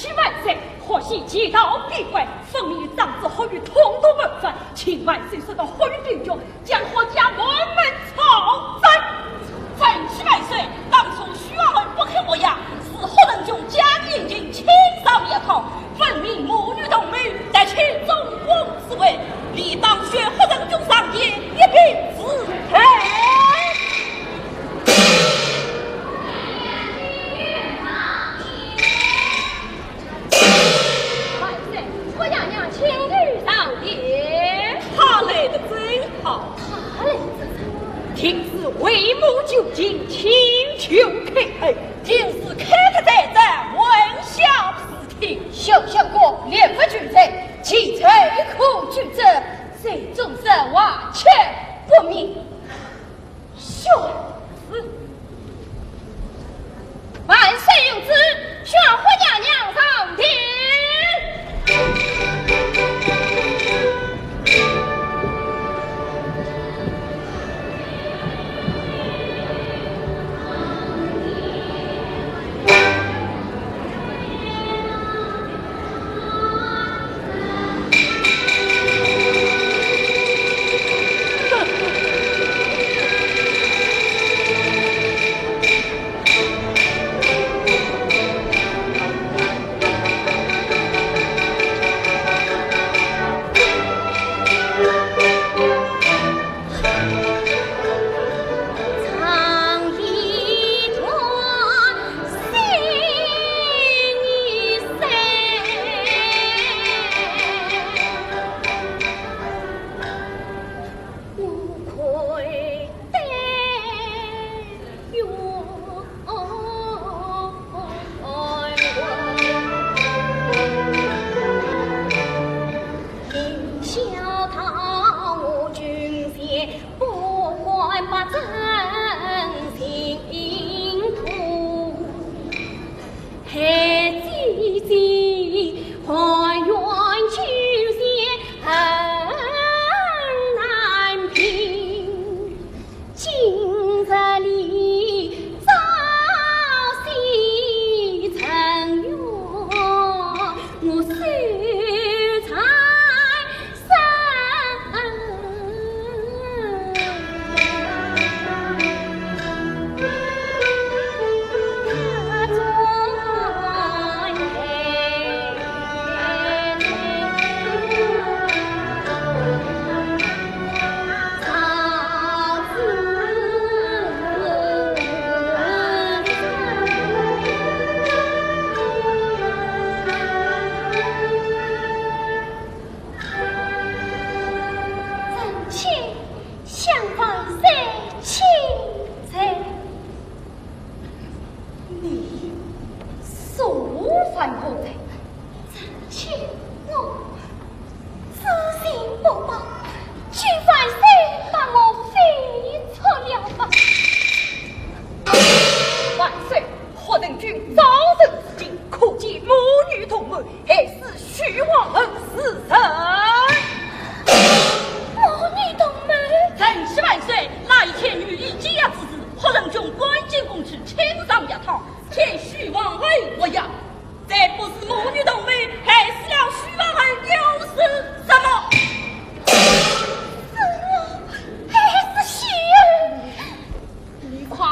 岁！万岁！霍显强盗被拐，分明与长子霍宇同谋谋反，请万岁速到霍宇兵局， 将霍家满门抄斩。臣启万岁，当初许皇后不肯霍家，是霍成炯假意请亲上一堂，分明母女同谋，夺取中宫之位，理当选霍成炯上殿一并治罪。 万岁，我娘娘请你上殿。她来得正好。她来得正好。定是为母求情，请求开恩。定是开恩在这，问下事体。休想过，立不求罪，其罪可举证，罪中之话，却不明。 宣旨。万岁有旨，宣霍娘娘上殿。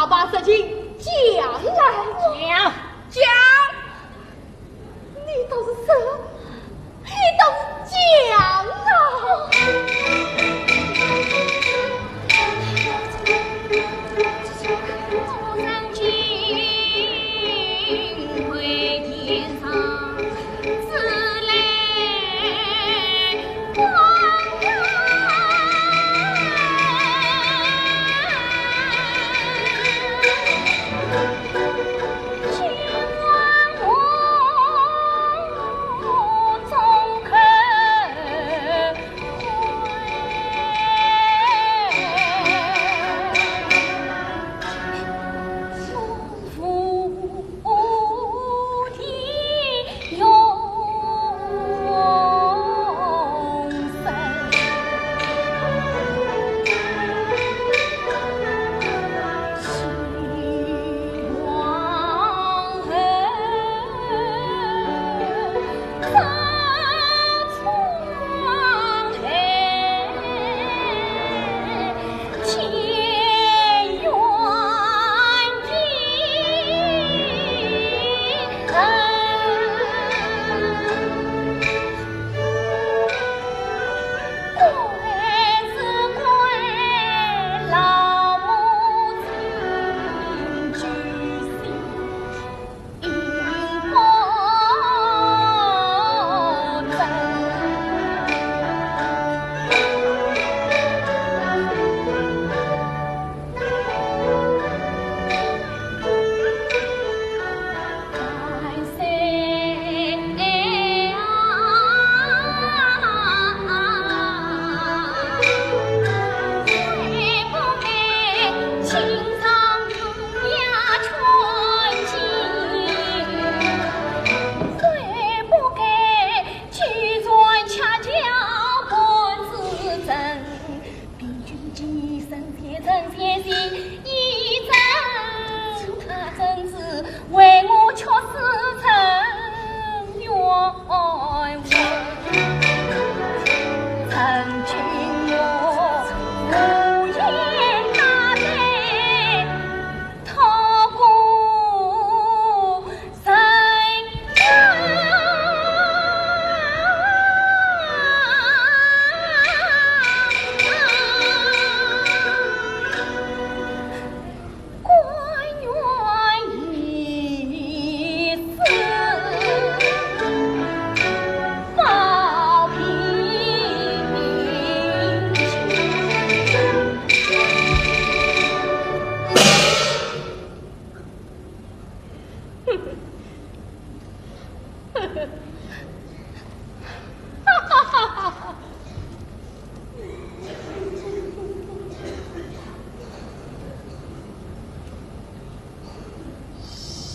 把事情讲来。讲。讲。你倒是说，你倒是讲啊。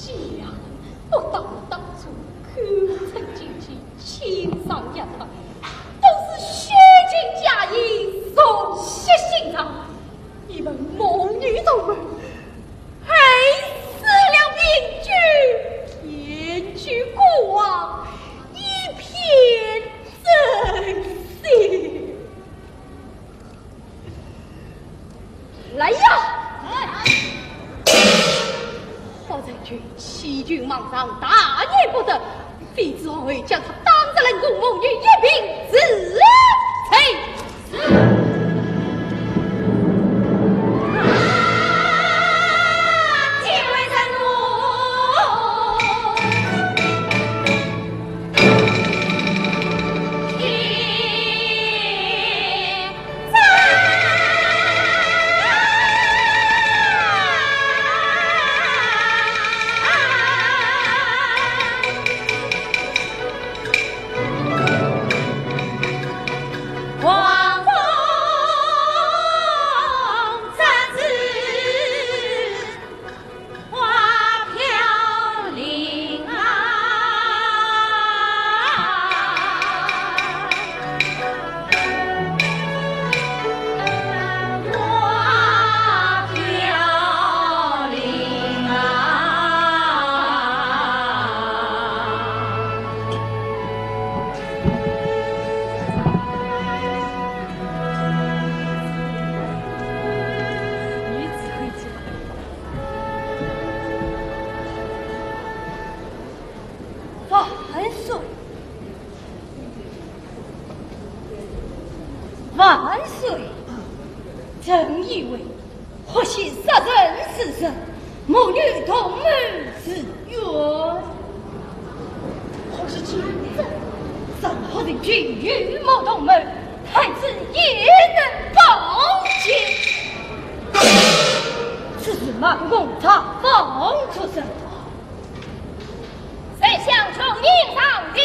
想不到当初口称进去，情上一拜，都是虚情假意，熟悉心肠。你们母女同门，害死了明君，骗取孤王一片真心。 来呀！包拯军欺君罔上，大逆不道，卑职王后将他打入冷宫，母女一并治罪。是。杀人是实，母女同谋是冤。可是今日，任何人君与母同谋，太子也能保全。此事马上查访出审。 丞相传命上殿。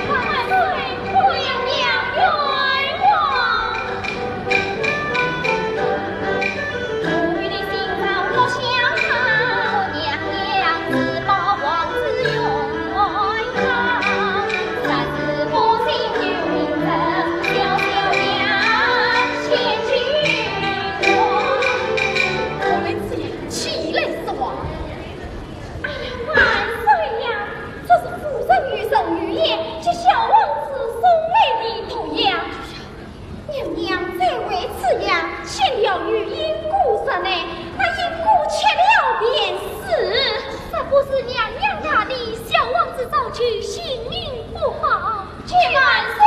万岁！娘娘冤枉！ 我们只要起来说话。哎呀，万岁呀！这是夫人御赐御宴，给小王子送来的毒药。娘娘再喂此药，先要与阴谷杀呢，那阴谷吃了便死。若不是娘娘大礼，小王子早就性命不保。 万岁！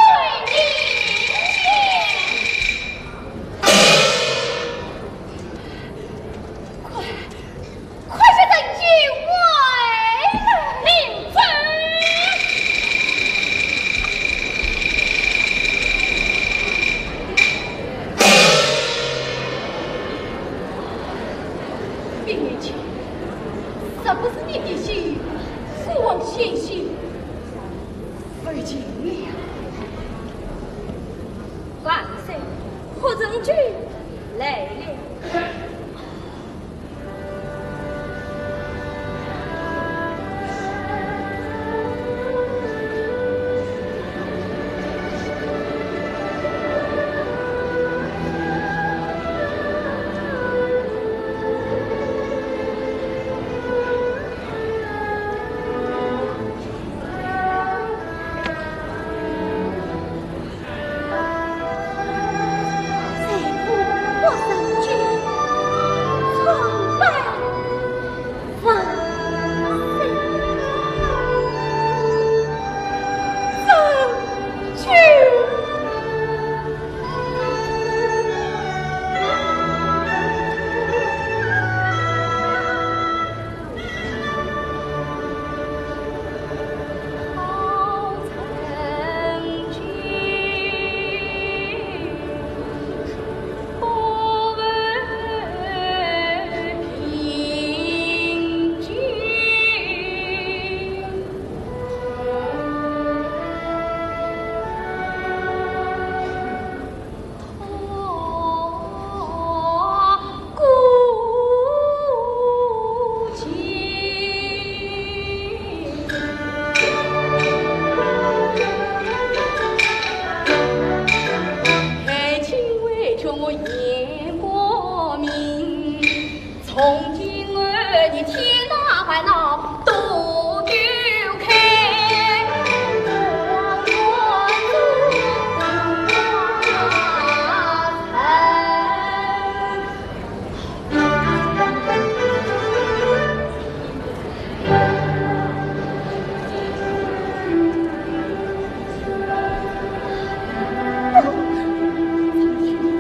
快，快些带进外来！领旨。禀贤卿，这不是你的信，父王先行。 而今了。万岁，霍成君来了。 不，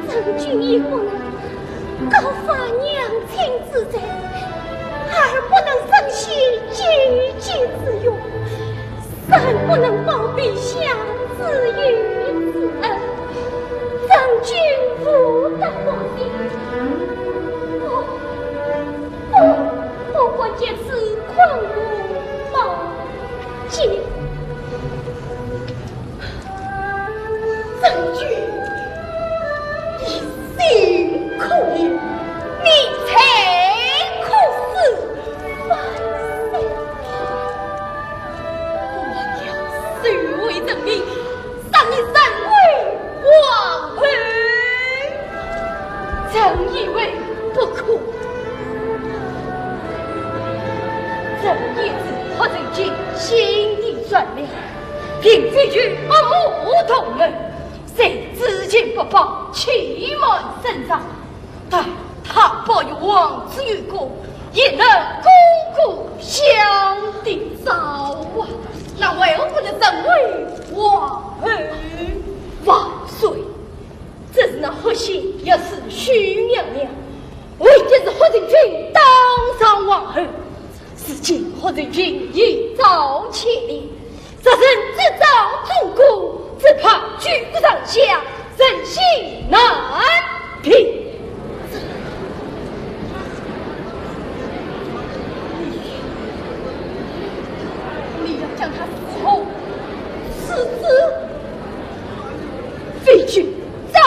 成君也不能，告发娘亲之罪，儿不能生息救急之用，生不能报陛下子幼之恩，成君无德放心。不，不，不，不，不，这是困苦报。 这，成君，你心可怜，你才可死。万岁！我要收回成命，让你成为皇后。朕以为不可。 朕也知霍成君心地善良，并非与恶魔同谋，虽知情不报，欺瞒圣上，但他保佑皇子有功，也能功过相抵。早啊，那为何不能成为皇后。万岁！这是那霍县御史许娘娘，为的是霍成君当上皇后。如今霍成君已遭牵连，若人主张中宫，只怕举国上下，人心难平。你要将他伺候，是这。非君招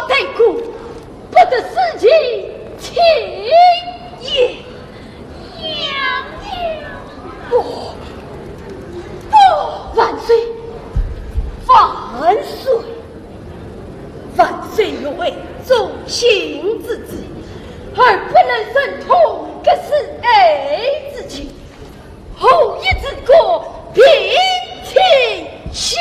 待过，不得私情侵也。娘娘。不，不，万岁，万岁！万岁若为忠信之子，而不能忍痛割舍爱之情， 何以治国平天下？